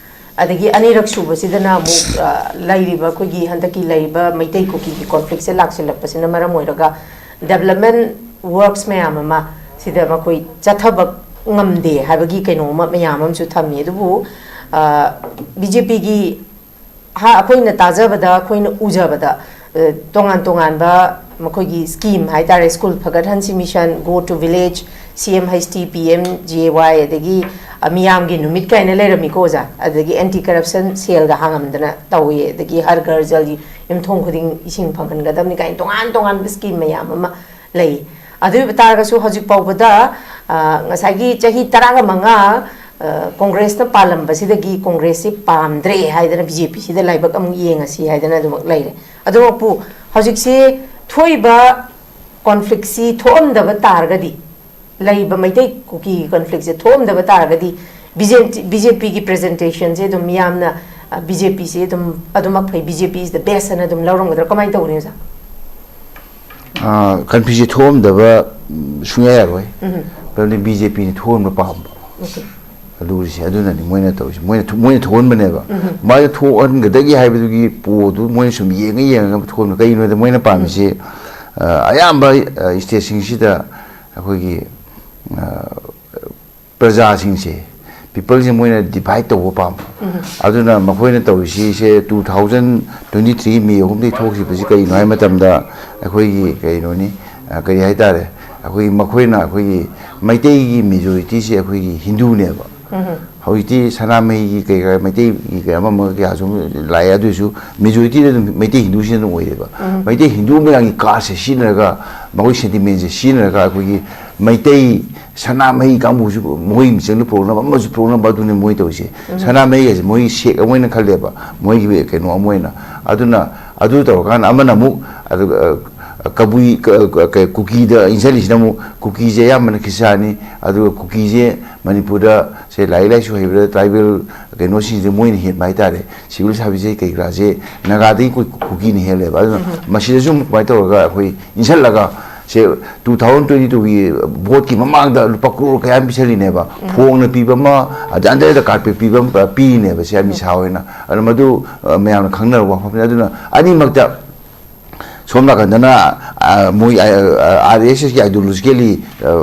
ꯑꯗꯒꯤ ꯑꯅꯤꯔꯛ ꯁꯨꯕꯁꯤꯗꯅ ꯑꯃꯨꯛ, ꯑ, ꯂꯩꯔꯤꯕ ꯑꯩꯈꯣꯏꯒꯤ ꯍꯟꯗꯛꯀꯤ ꯂꯩꯔꯤꯕ ꯃꯩꯇꯩ ꯀꯨꯀꯤꯒꯤ ꯀꯣꯟꯐ꯭ꯂꯤꯛꯁꯦ ꯂꯥꯛꯁꯤꯜꯂꯛꯄꯁꯤꯅ ꯃꯔꯝ ꯑꯣꯏꯔꯒ ꯗꯦꯕꯂꯞꯃꯦꯟ ꯋꯥꯔꯛꯁ ꯃꯌꯥꯝ ꯑꯃ ꯁꯤꯗ ꯃꯈꯣꯏ ꯆꯠꯊꯕ ꯉꯝꯗꯦ ꯍꯥꯏꯕꯒꯤ ꯀꯩꯅꯣ ꯑꯃ ꯃꯌꯥꯝ ꯑꯃꯁꯨ ꯊꯝꯃꯤ꯫ ꯑꯗꯨꯕꯨ, ꯑ, ꯕꯤ ꯖꯦ ꯄꯤꯒꯤ ꯍꯥ-, ꯑꯩꯈꯣꯏꯅ ꯇꯥꯖꯕꯗ, ꯑꯩꯈꯣꯏꯅ ꯎꯖꯕꯗ, ꯑ, ꯇꯣꯉꯥꯟ ꯇꯣꯉꯥꯟꯕ ꯃꯈꯣꯏꯒꯤ ꯁ꯭ꯀꯤꯝ ꯍꯥꯏꯇꯥꯔꯦ, ꯁ꯭ꯀꯨꯜ ꯐꯒꯠꯍꯟꯁꯤ mission, go to village, C M H T, P M J A Y, ꯑꯗꯒꯤ, ꯑ, ꯃꯤꯌꯥꯝꯒꯤ ꯅꯨꯃꯤꯠ ꯀꯥꯏꯅ ꯂꯩꯔꯝꯃꯤꯀꯣ ꯑꯣꯖꯥ, ꯑꯗꯒꯤ ꯑꯦꯟꯇꯤ ꯀꯔꯞꯁꯟ ꯁꯦꯜꯒ ꯍꯥꯡꯉꯝꯗꯅ ꯇꯧꯏ, ꯑꯗꯒꯤ ꯍꯔ ꯘꯔ ꯖꯜ, ꯌꯨꯝꯊꯣꯡ ꯈꯨꯗꯤꯡ ꯏꯁꯤꯡ ꯐꯪꯍꯟꯒꯗꯕꯅꯤ ꯀꯥꯏꯅ ꯇꯣꯉꯥꯟ ꯇꯣꯉꯥꯟꯕ ꯁ꯭ꯀꯤꯝ ꯃꯌꯥꯝ ꯑꯃ ꯂꯩ꯫ ꯑꯗꯨ ꯑꯣꯏꯕ ꯇꯥꯔꯒꯁꯨ ꯍꯧꯖꯤꯛ ꯐꯥꯎꯕꯗ, ꯑ, ꯉꯁꯥꯏꯒꯤ ꯆꯍꯤ ꯇꯔꯥꯒ ꯃꯉꯥ, ꯑ, ꯀꯣꯡꯒ꯭ꯔꯦꯁꯅ ꯄꯥꯜꯂꯝꯕꯁꯤꯗꯒꯤ ꯀꯣꯡꯒ꯭ꯔꯦꯁꯁꯤ ꯄꯥꯝꯗ꯭ꯔꯦ ꯍꯥꯏꯗꯅ ꯕꯤ ꯖꯦ ꯄꯤꯁꯤꯗ ꯂꯥꯏꯕꯛ ꯑꯃꯨꯛ ꯌꯦꯡꯉꯁꯤ ꯍꯥꯏꯗꯅ ꯑꯗꯨꯃꯛ ꯂꯩꯔꯦ꯫ ꯑꯗꯨꯃꯛꯄꯨ ꯍꯧꯖꯤꯛꯁꯤ ꯊꯣꯛꯏꯕ ꯀꯣꯟꯐ꯭ꯂꯤꯛꯁꯤ ꯊꯣꯛꯑꯝꯗꯕ ꯇꯥꯔꯒꯗꯤ, ꯂꯩꯔꯤꯕ ꯃꯩꯇꯩ ꯀꯨꯀꯤꯒꯤ ꯀꯣꯟꯐ꯭ꯂꯤꯛꯁꯦ ꯊꯣꯛꯑꯝꯗꯕ ꯇꯥꯔꯒꯗꯤ, ꯕꯤ ꯖꯦ ꯄꯤꯒꯤ ꯄ꯭ꯔꯖꯦꯟꯇꯦꯁꯟꯁꯦ ꯑꯗꯨꯝ ꯃꯤꯌꯥꯝꯅ, ꯑ, ꯕꯤ ꯖꯦ ꯄꯤꯁꯦ ꯑꯗꯨꯝ ꯑꯗꯨꯃꯛ ꯐꯩ, B J P is the best ꯍꯥꯏꯅ ꯑꯗꯨꯝ ꯂꯧꯔꯝꯒꯗ꯭ꯔꯥ? ꯀꯃꯥꯏꯅ ꯇꯧꯒꯅꯤ ꯑꯣꯖꯥ? ꯑꯥ, ꯀꯟꯐ꯭ꯂꯤꯛꯁꯦ ꯊꯣꯛꯑꯝꯗꯕ, ꯎꯝ, ꯁꯨꯡꯌꯥ ꯌꯥꯔꯣꯏ꯫ ꯎꯝ꯫ ꯃꯔꯝꯗꯤ ꯕꯤ ꯖꯦ ꯄꯤꯅ ꯊꯣꯛꯍꯟꯕ ꯄꯥꯝꯕ꯫ ꯑꯣꯀꯦ꯫ ꯑꯗꯨꯒꯤꯁꯦ, ꯑꯗꯨꯅꯅꯤ ꯃꯣꯏꯅ ꯇꯧꯔꯤꯁꯦ꯫ ꯃꯣꯏꯅ ꯊꯣ-, ꯃꯣꯏꯅ ꯊꯣꯛꯍꯟꯕꯅꯦꯕ꯫ ꯎꯝ꯫ ꯃꯥꯁꯦ ꯊꯣꯛꯍꯟꯒꯗꯒꯦ ꯍꯥꯏꯕꯗꯨꯒꯤ ꯄꯣꯠꯇꯨ ꯃꯣꯏꯅ ꯁꯨꯝ ꯌꯦꯡꯉ ꯌꯦꯡꯉꯒ ꯊꯣꯛꯍꯟꯕ꯫ ꯀꯩꯒꯤꯅꯣꯗ ꯃꯣꯏꯅ ꯄꯥꯝꯃꯤꯁꯦ, ꯎꯝ꯫ ꯑ, ꯑꯌꯥꯝꯕ ꯑ, ꯁ꯭ꯇꯦꯠꯁꯤꯡꯁꯤꯗ ꯑꯩꯈꯣꯏꯒꯤ ꯑ, ꯄ꯭ꯔꯖꯥꯁꯤꯡꯁꯦ, ꯄꯤꯄꯜꯁꯦ ꯃꯣꯏꯅ ꯗꯤꯚꯥꯏꯠ ꯇꯧꯕ ꯄꯥꯝꯕ꯫ ꯑꯗꯨꯅ ꯃꯈꯣꯏꯅ ꯇꯧꯔꯤꯁꯤꯁꯦ, two thousand twenty three May ꯑꯍꯨꯝꯗꯒꯤ ꯊꯣꯛꯈꯤꯕꯁꯤ ꯀꯔꯤꯅꯣ ꯍꯥꯏꯕ ꯃꯇꯝꯗ, ꯑꯩꯈꯣꯏꯒꯤ ꯀꯩꯅꯣꯅꯤ, ꯑ, ꯀꯔꯤ ꯍꯥꯏꯇꯥꯔꯦ, ꯑꯩꯈꯣꯏꯒꯤ ꯃꯈꯣꯏꯅ ꯑꯩꯈꯣꯏꯒꯤ ꯃꯩꯇꯩꯒꯤ ꯃꯦꯖꯣꯔꯤꯇꯤꯁꯦ ꯑꯩꯈꯣꯏꯒꯤ ꯍꯤꯟꯗꯨꯅꯦꯕ꯫ ꯍꯧꯖꯤꯛꯇꯤ ꯁꯅꯥꯃꯍꯤꯒꯤ ꯀꯩ ꯀꯥ, ꯃꯩꯇꯩꯒꯤ ꯀꯩ ꯑꯃ ꯑꯃ ꯀꯌꯥꯁꯨ ꯂꯥꯛꯑꯦ, ꯑꯗꯨ ꯑꯣꯏꯔꯁꯨ ꯃꯦꯖꯣꯔꯤꯇꯤꯗ ꯑꯗꯨꯝ ꯃꯩꯇꯩ ꯍꯤꯟꯗꯨꯁꯤꯅ ꯑꯗꯨꯝ ꯑꯣꯏꯔꯦꯕ꯫ ꯃꯩꯇꯩ ꯍꯤꯟꯗꯨ ꯃꯌꯥꯝꯒꯤ ꯀꯥꯁꯁꯦ ꯁꯤꯖꯤꯟꯅꯔꯒ, ꯃꯈꯣꯏ ꯁꯦꯟꯇꯤꯃꯦꯟꯁꯦ ꯁꯤꯖꯤꯟꯅꯔꯒ, ꯑꯩꯈꯣꯏꯒꯤ ꯃꯩꯇꯩ ꯁꯅꯥꯃꯍꯤ ꯀꯥꯡꯕꯨꯁꯨ ꯃꯈꯣꯏ ꯃꯤꯆꯪꯗ ꯄꯨꯔꯛꯅꯕ, ꯑꯃꯁꯨ ꯄꯨꯔꯛꯅꯕ, ꯑꯗꯨꯅꯤ ꯃꯣꯏ ꯇꯧꯔꯤꯁꯦ꯫ ꯁꯅꯥꯃꯍꯤ ꯍꯥꯏꯁꯦ ꯃꯣꯏ ꯁꯦꯛ ꯑꯃ ꯑꯣꯏꯅ ꯈꯜꯂꯦꯕ, ꯃꯣꯏꯒꯤ ꯀꯩꯅꯣ ꯑꯃ ꯑꯣꯏꯅ꯫ ꯑꯗꯨꯅ ꯑꯗꯨ ꯇꯧꯔꯀꯥꯟꯗ ꯑꯃꯅ ꯑꯃꯨꯛ, ꯑꯗꯨꯒ, ꯑ, ꯀꯕꯨꯏ, ꯀ-, ꯀ-, ꯀ-, ꯀꯨꯀꯤꯗ ꯏꯟꯁꯤꯜꯂꯤꯁꯤꯅ ꯑꯃꯨꯛ, ꯀꯨꯀꯤꯁꯦ ꯑꯌꯥꯝꯕꯅ ꯈ꯭ꯔꯤꯁꯇꯥꯟꯅꯤ, ꯑꯗꯨꯒ ꯀꯨꯀꯤꯁꯦ ꯃꯅꯤꯄꯨꯔꯗ ꯁꯦ ꯂꯥꯏꯔꯤꯛ ꯂꯥꯏꯁꯨ ꯍꯩꯕꯗ ꯇ꯭ꯔꯥꯏꯕꯦꯜ ꯀꯩꯅꯣꯁꯤꯡꯁꯦ ꯃꯣꯏꯅ ꯍꯦꯟꯕ ꯍꯥꯏꯇꯥꯔꯦ꯫ ꯁꯤꯚꯤꯜ ꯁꯥꯔꯚꯤꯁꯁꯦ ꯀꯩ ꯀꯔꯥꯁꯦ ꯅꯥꯒꯥꯗꯒꯤ ꯀꯨ-, ꯀꯨꯀꯤꯅ ꯍꯦꯜꯂꯦꯕ꯫ ꯑꯗꯨꯅ ꯃꯁꯤꯗꯁꯨ ꯑꯃꯨꯛ ꯀꯃꯥꯏꯅ ꯇꯧꯔꯒ ꯑꯩꯈꯣꯏ ꯏꯟꯁꯤꯜꯂꯒ, ꯁꯦ ꯇꯨ ꯊꯥꯎꯖꯟ ꯇ꯭ꯋꯦꯟꯇꯤ ꯇꯨꯒꯤ ꯚꯣꯠꯀꯤ ꯃꯃꯥꯡꯗ ꯂꯨꯄꯥ ꯀ꯭ꯔꯣꯔ ꯀꯌꯥ ꯑꯃ ꯄꯤꯁꯜꯂꯤꯅꯦꯕ꯫ ꯐꯣꯡꯅ ꯄꯤꯕ ꯑꯃ, ꯑꯗ ꯑꯟꯗꯔꯗ ꯀꯥꯔꯄꯦꯠ ꯄꯤꯕ ꯑꯃ ꯄꯤꯔꯤꯅꯦꯕ ꯁꯦ ꯑꯃꯤꯠ ꯁꯥꯍ ꯍꯣꯏꯅ꯫ ꯑꯗꯨ ꯃꯗꯨ, ꯑ, ꯃꯌꯥꯝꯅ ꯈꯪꯅꯔꯕ ꯋꯥꯐꯝꯅꯤ꯫ ꯑꯗꯨꯅ ꯑꯅꯤꯃꯛꯇ, ꯁꯣꯝ ꯅꯥꯀꯟꯗꯅ, ꯑ, ꯃꯣꯏ, ꯑ, ꯑ, ꯑꯥꯔ ꯑꯦꯁ ꯑꯦꯁꯀꯤ ideologically, ꯑ,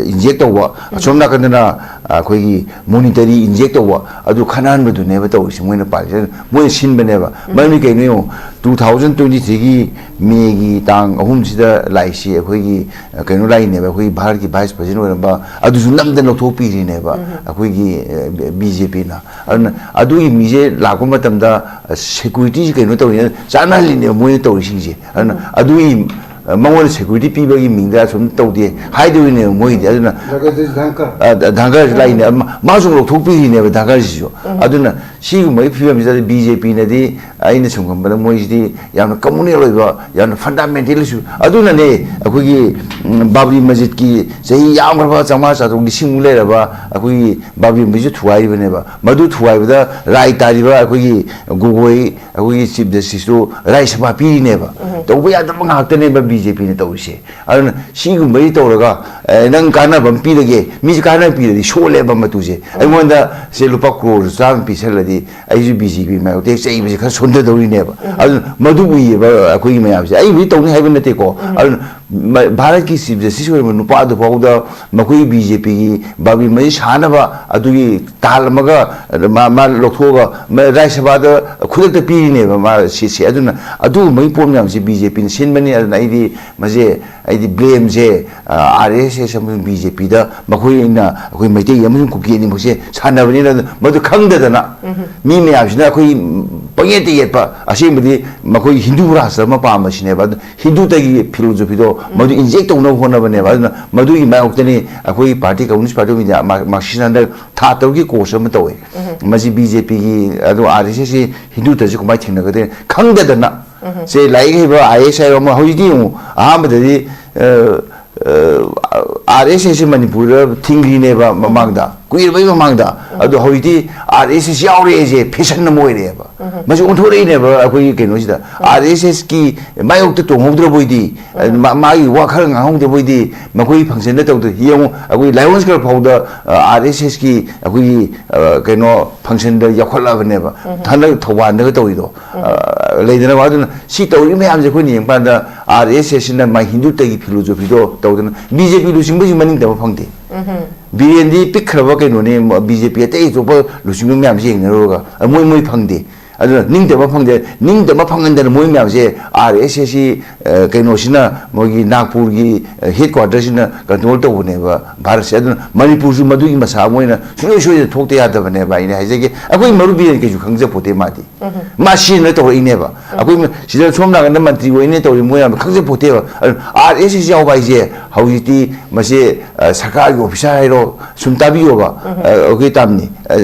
inject ꯇꯧꯕ, ꯑꯁꯣꯝ ꯅꯥꯀꯟꯗꯅ, ꯑ, ꯑꯩꯈꯣꯏꯒꯤ monetary inject ꯇꯧꯕ, ꯑꯗꯨ ꯈꯠꯅꯍꯟꯕꯗꯨꯅꯦꯕ ꯇꯧꯔꯤꯁꯦ ꯃꯣꯏꯅ ꯄꯥꯜꯂꯤꯁꯦ꯫ ꯃꯣꯏꯅ ꯁꯤꯟꯕꯅꯦꯕ꯫ ꯃꯔꯝꯗꯤ ꯀꯩꯅꯣ ꯌꯦꯡꯉꯣ, ꯇꯨ ꯊꯥꯎꯖꯟ ꯇ꯭ꯋꯦꯟꯇꯤ ꯊ꯭ꯔꯤꯒꯤ ꯃꯦꯒꯤ ꯇꯥꯡ ꯑꯍꯨꯝꯁꯤꯗ ꯂꯥꯛꯏꯁꯤ ꯑꯩꯈꯣꯏꯒꯤ, ꯑ, ꯀꯩꯅꯣ ꯂꯥꯛꯏꯅꯦꯕ, ꯑꯩꯈꯣꯏꯒꯤ ꯚꯥꯔꯠꯀꯤ vice president ꯑꯣꯏꯔꯝꯕ, ꯑꯗꯨꯁꯨ ꯅꯝꯗꯅ ꯂꯧꯊꯣꯛꯄꯤꯔꯤꯅꯦꯕ ꯑꯩꯈꯣꯏꯒꯤ, ꯑ, ꯕꯤ ꯖꯦ ꯄꯤꯅ꯫ ꯑꯗꯨꯅ ꯑꯗꯨꯒꯤ ꯃꯤꯁꯦ ꯂꯥꯛꯄ ꯃꯇꯝꯗ, ꯑ, securityꯁꯤ ꯀꯩꯅꯣ ꯇꯧꯔꯤꯅꯦ, ꯆꯥꯟꯅꯍꯜꯂꯤꯅꯦꯕ ꯃꯣꯏꯅ ꯇꯧꯔꯤꯁꯤꯡꯁꯦ꯫ ꯑꯗꯨꯅ ꯑꯗꯨꯒꯤ, ꯑ, ꯃꯉꯣꯟꯗ security ꯄꯤꯕꯒꯤ ꯃꯤꯡꯗ ꯑꯁꯨꯝ ꯇꯧꯗꯦ ꯍꯥꯏꯗꯣꯏꯅꯦꯕ ꯃꯣꯏꯒꯤꯗꯤ꯫ ꯑꯗꯨꯅ ꯖꯒꯗꯤꯁ ꯙꯟꯀꯔ꯫ ꯑ, ꯙ-, ꯙꯟꯀꯔꯁꯨ ꯂꯥꯛꯏꯅꯦ꯫ ꯃꯥ-, ꯃꯥꯁꯨ ꯂꯧꯊꯣꯛꯄꯤꯔꯤꯅꯦꯕ ꯙꯟꯀꯔꯁꯤꯁꯨ꯫ ꯑꯗꯨꯅ ꯁꯤꯒꯨꯝꯕꯒꯤ ꯐꯤꯕꯝꯁꯤꯗ ꯕꯤ ꯖꯦ ꯄꯤꯅꯗꯤ, ꯑꯩꯅ ꯁꯨꯝ ꯈꯟꯕꯗ, ꯃꯣꯏꯁꯤꯗꯤ ꯌꯥꯝꯅ communal ꯑꯣꯏꯕ, ꯌꯥꯝꯅ fundamentalist ꯑꯣꯏ-, ꯑꯗꯨꯅꯅꯦ ꯑꯩꯈꯣꯏꯒꯤ, ꯎꯝ, ꯕꯥꯕ꯭ꯔꯤ ꯃꯁꯖꯤꯗꯀꯤ ꯆꯍꯤ ꯌꯥꯝꯈ꯭ꯔꯕ ꯆꯥꯝꯃꯉꯥ, ꯆꯥꯇ꯭ꯔꯨꯛ, ꯂꯤꯁꯤꯡꯃꯨꯛ ꯂꯩꯔꯕ ꯑꯩꯈꯣꯏꯒꯤ ꯕꯥꯕ꯭ꯔꯤ ꯃꯁꯖꯤꯗ ꯊꯨꯒꯥꯏꯔꯤꯕꯅꯦꯕ꯫ ꯃꯗꯨ ꯊꯨꯒꯥꯏꯕꯗ ꯔꯥꯏ ꯇꯥꯔꯤꯕ ꯑꯩꯈꯣꯏꯒꯤ ꯒꯣꯒꯣꯏ, ꯑꯩꯈꯣꯏꯒꯤ Chief Justiceꯇꯨ ꯔꯥꯖ꯭ꯌ ꯁꯚꯥ ꯄꯤꯔꯤꯅꯦꯕ꯫ ꯇꯧꯕ ꯌꯥꯗꯕ ꯉꯥꯛꯇꯅꯦꯕ꯫ ꯕꯤ ꯖꯦ ꯄꯤꯅ ꯇꯧꯔꯤꯁꯦ꯫ ꯑꯗꯨꯅ ꯁꯤꯒꯨꯝꯕꯒꯤ ꯇꯧꯔꯒ, ꯑꯦ, ꯅꯪ ꯀꯥꯟꯅꯕ ꯑꯃ ꯄꯤꯔꯒꯦ, ꯃꯤꯁꯦ ꯀꯥꯟꯅꯕ ꯄꯤꯔꯗꯤ ꯁꯣꯜꯂꯦꯕ ꯃꯇꯨꯁꯦ꯫ ꯑꯩꯉꯣꯟꯗ ꯁꯦ ꯂꯨꯄꯥ ꯀ꯭ꯔꯣꯔ ꯆꯥꯝꯃ ꯄꯤꯁꯜꯂꯗꯤ ꯑꯩꯁꯨ ꯕꯤ ꯖꯦ ꯄꯤ ꯃꯥꯌꯣꯛꯇ ꯍꯦꯛ ꯆꯩꯕꯁꯦ ꯈꯔ ꯁꯣꯟꯊꯗꯧꯔꯤꯅꯦꯕ꯫ ꯑꯗꯨꯅ ꯃꯗꯨ ꯎꯏꯌꯦꯕ ꯑꯩꯈꯣꯏꯒꯤ ꯃꯌꯥꯝꯁꯦ꯫ ꯑꯩꯕꯨꯗꯤ ꯇꯧꯅꯤ ꯍꯥꯏꯕ ꯅꯠꯇꯦꯀꯣ꯫ ꯑꯗꯨꯅ ꯃ-, ꯚꯥꯔꯠꯀꯤ ꯆꯤꯐ ꯖꯁꯇꯤꯁ ꯑꯣꯏꯔꯤꯕ ꯅꯨꯄꯥ ꯑꯗꯨ ꯐꯥꯎꯗ ꯃꯈꯣꯏ ꯕꯤ ꯖꯦ ꯄꯤꯒꯤ ꯕꯥꯕꯤ ꯃꯁꯖꯤꯗ ꯁꯥꯅꯕ ꯑꯗꯨꯒꯤ ꯇꯥꯍꯜꯂꯝꯃꯒ ꯃꯥ, ꯃꯥ ꯂꯧꯊꯣꯛꯑꯒ ꯃ-, ꯔꯥꯖ꯭ꯌ ꯁꯚꯥꯗ ꯈꯨꯗꯛꯇ ꯄꯤꯔꯤꯅꯦꯕ ꯃꯥ ꯁꯤꯠꯁꯦ꯫ ꯑꯗꯨꯅ ꯑꯗꯨꯒꯨꯝꯕꯒꯤ ꯄꯣꯠ ꯃꯌꯥꯝꯁꯦ ꯕꯤ ꯖꯦ ꯄꯤꯅ ꯁꯤꯟꯕꯅꯤ꯫ ꯑꯗꯨꯅ ꯑꯩꯗꯤ ꯃꯁꯦ, ꯑꯩꯗꯤ ꯕ꯭ꯂꯦꯝꯁꯦ, ꯑꯥꯔ ꯑꯦꯁ ꯑꯦꯁ ꯑꯃꯁꯨꯡ ꯕꯤ ꯖꯦ ꯄꯤꯗ ꯃꯈꯣꯏꯅ ꯑꯩꯈꯣꯏ ꯃꯩꯇꯩ ꯑꯃꯁꯨꯡ ꯀꯨꯀꯤ ꯑꯅꯤꯃꯛꯁꯦ ꯁꯥꯟꯅꯕꯅꯤꯅ, ꯑꯗꯨ ꯃꯗꯨ ꯈꯪꯗꯗꯅ ꯃꯤ ꯃꯌꯥꯝꯁꯤꯅ ꯑꯩꯈꯣꯏ ꯄꯪꯌꯦꯠꯇ ꯌꯦꯠꯄ, ꯑꯁꯦꯡꯕꯗꯤ ꯃꯈꯣꯏ ꯍꯤꯟꯗꯨ ꯔꯥꯁꯇ꯭ꯔ ꯑꯃ ꯄꯥꯝꯕꯁꯤꯅꯦꯕ꯫ ꯑꯗꯨ ꯍꯤꯟꯗꯨꯇꯒꯤ ꯐꯤꯂꯣꯁꯣꯐꯤꯗꯣ ꯃꯗꯨ ꯏꯟꯖꯦꯛ ꯇꯧꯅꯕ ꯍꯣꯠꯅꯕꯅꯦꯕ꯫ ꯑꯗꯨꯅ ꯃꯗꯨꯒꯤ ꯃꯥꯌꯣꯛꯇꯅꯤ ꯑꯩꯈꯣꯏꯒꯤ party, communist party of India, ꯃꯥ-, ꯃꯥꯔꯛꯁꯤꯁ ꯍꯟꯗꯛ ꯊꯥ ꯇꯔꯨꯛꯀꯤ ꯀꯣꯔꯁ ꯑꯃ ꯇꯧꯋꯦ꯫ ꯃꯁꯤ ꯕꯤ ꯖꯦ ꯄꯤꯒꯤ, ꯑꯗꯨ ꯑꯥꯔ ꯑꯦꯁ ꯑꯦꯁꯁꯤ ꯍꯤꯟꯗꯨꯇꯁꯨ ꯀꯃꯥꯏꯅ ꯊꯦꯡꯅꯒꯗꯒꯦ ꯈꯪꯗꯗꯅ, ꯁꯦ ꯂꯥꯏꯔꯤꯛ ꯍꯩꯕ ꯑꯥꯏ ꯑꯦꯁ ꯍꯥꯏꯕ ꯑꯃ, ꯍꯧꯖꯤꯛꯇꯤ ꯌꯦꯡꯉꯨ, ꯑꯍꯥꯟꯕꯗꯗꯤ, ꯑ, ꯑ, ꯑꯥꯔ ꯑꯦꯁ ꯑꯦꯁꯁꯤ ꯃꯅꯤꯄꯨꯔꯗ ꯊꯤꯡꯈ꯭ꯔꯤꯅꯦꯕ ꯃꯃꯥꯡꯗ, ꯀꯨꯏꯔꯕꯩ ꯃꯃꯥꯡꯗ꯫ ꯑꯗꯣ ꯍꯧꯖꯤꯛꯇꯤ ꯑꯥꯔ ꯑꯦꯁ ꯑꯦꯁ ꯌꯥꯎꯔꯦꯁꯦ ꯐꯦꯁꯟ ꯑꯃ ꯑꯣꯏꯔꯛꯑꯦꯕ꯫ ꯃꯁꯤ ꯑꯣꯟꯊꯣꯔꯛꯏꯅꯦꯕ ꯑꯩꯈꯣꯏꯒꯤ ꯀꯩꯅꯣꯁꯤꯗ꯫ ꯑꯥꯔ ꯑꯦꯁ ꯑꯦꯁꯀꯤ ꯃꯥꯌꯣꯛꯇ ꯇꯣꯡꯍꯧꯗ꯭ꯔꯕꯣꯏꯗꯤ, ꯃꯥ-, ꯃꯥꯒꯤ ꯋꯥ ꯈꯔ ꯉꯥꯡꯍꯧꯗꯕꯣꯏꯗꯤ, ꯃꯈꯣꯏ ꯐꯪꯁꯟꯗ ꯇꯧꯗ-, ꯌꯦꯡꯉꯨ, ꯑꯩꯈꯣꯏ ꯂꯥꯏꯑꯣꯟꯁ ꯀ꯭ꯂꯕ ꯐꯥꯎꯗ, ꯑ, ꯑꯥꯔ ꯑꯦꯁ ꯑꯦꯁꯀꯤ ꯑꯩꯈꯣꯏꯒꯤ, ꯑ, ꯀꯩꯅꯣ ꯐꯪꯁꯟꯗ ꯌꯥꯎꯈꯠꯂꯛꯑꯕꯅꯦꯕ꯫ ꯍꯟꯗꯛ ꯊꯧꯕꯥꯜꯗꯒ ꯇꯧꯔꯤꯗꯣ꯫ ꯑ, ꯂꯩꯗꯅꯕ꯫ ꯑꯗꯨꯅ ꯁꯤ ꯇꯧꯔꯤ ꯃꯌꯥꯝꯁꯦ ꯑꯩꯈꯣꯏꯅ ꯌꯦꯡꯕ ꯀꯥꯟꯗ ꯑꯥꯔ ꯑꯦꯁ ꯑꯦꯁꯁꯤꯅ ꯃꯥꯏ ꯍꯤꯟꯗꯨꯇꯒꯤ ꯐꯤꯂꯣꯁꯣꯐꯤꯗꯣ ꯇꯧꯗꯅ ꯕꯤ ꯖꯦ ꯄꯤ ꯂꯨꯆꯤꯡꯕꯁꯤ ꯃꯅꯤꯡ ꯇꯝꯕ ꯐꯪꯗꯦ꯫ ꯕꯤꯔꯦꯟꯗꯤ ꯄꯤꯛꯈ꯭ꯔꯕ ꯀꯩꯅꯣꯅꯦ, ꯕꯤ ꯖꯦ ꯄꯤ ꯑꯇꯩ ꯑꯇꯣꯞꯄ ꯂꯨꯆꯤꯡꯕ ꯃꯌꯥꯝꯁꯤ ꯌꯦꯡꯅꯔꯨꯔꯒ, ꯑ, ꯃꯣꯏ, ꯃꯣꯏ ꯐꯪꯗꯦ꯫ ꯑꯗꯨꯅ ꯅꯤꯡꯇꯝꯕ ꯐꯪꯗꯦ꯫ ꯅꯤꯡꯇꯝꯕ ꯐꯪꯍꯟꯗꯅ ꯃꯣꯏ ꯃꯌꯥꯝꯁꯦ ꯑꯥꯔ ꯑꯦꯁ ꯑꯦꯁꯁꯤ, ꯑ, ꯀꯩꯅꯣꯁꯤꯅ, ꯃꯣꯏꯒꯤ ꯅꯥꯒꯄꯨꯔꯒꯤ, ꯑ, ꯍꯦꯗ ꯀ꯭ꯋꯥꯇꯔꯁꯤꯅ ꯀꯟꯇ꯭ꯔꯣꯜ ꯇꯧꯕꯅꯦꯕ ꯚꯥꯔꯠꯁꯦ꯫ ꯑꯗꯨꯅ ꯃꯅꯤꯄꯨꯔꯁꯨ ꯃꯗꯨꯒꯤ ꯃꯁꯥ ꯑꯃ ꯑꯣꯏꯅ ꯁꯨꯡꯁꯣꯏ ꯁꯣꯏꯗꯅ ꯊꯣꯛꯇ ꯌꯥꯗꯕꯅꯦꯕ꯫ ꯑꯩꯅ ꯍꯥꯏꯖꯒꯦ, ꯑꯩꯈꯣꯏ ꯃꯔꯨꯞ ꯕꯤꯔꯦꯟ ꯀꯩꯁꯨ ꯈꯪꯖꯄꯣꯠꯇꯦ ꯃꯥꯗꯤ꯫ ꯃꯥ ꯁꯤꯖꯤꯟꯅ ꯇꯧꯔꯛꯏꯅꯦꯕ꯫ ꯑꯩꯈꯣꯏ ꯃ-, ꯁꯤꯗ ꯁꯣꯝ ꯅꯥꯀꯟꯗ ꯃꯟꯇ꯭ꯔꯤ ꯑꯣꯏꯅꯤ ꯇꯧꯔꯤ ꯃꯣꯏ ꯌꯥꯝ ꯈꯪꯖꯄꯣꯠꯇꯦꯕ꯫ ꯑꯗꯨ ꯑꯥꯔ ꯑꯦꯁ ꯑꯦꯁ ꯌꯥꯎꯕ ꯍꯥꯏꯁꯦ ꯍꯧꯖꯤꯛꯇꯤ ꯃꯁꯤ, ꯑ, ꯁꯔꯀꯥꯔꯒꯤ ꯑꯣꯐꯤꯁꯥꯔ ꯍꯥꯏꯔꯣ, ꯁꯨꯝ ꯇꯥꯕꯤꯌꯣꯕ, ꯑ, ꯑꯩꯈꯣꯏ ꯇꯥꯝꯅꯤ, ꯑ,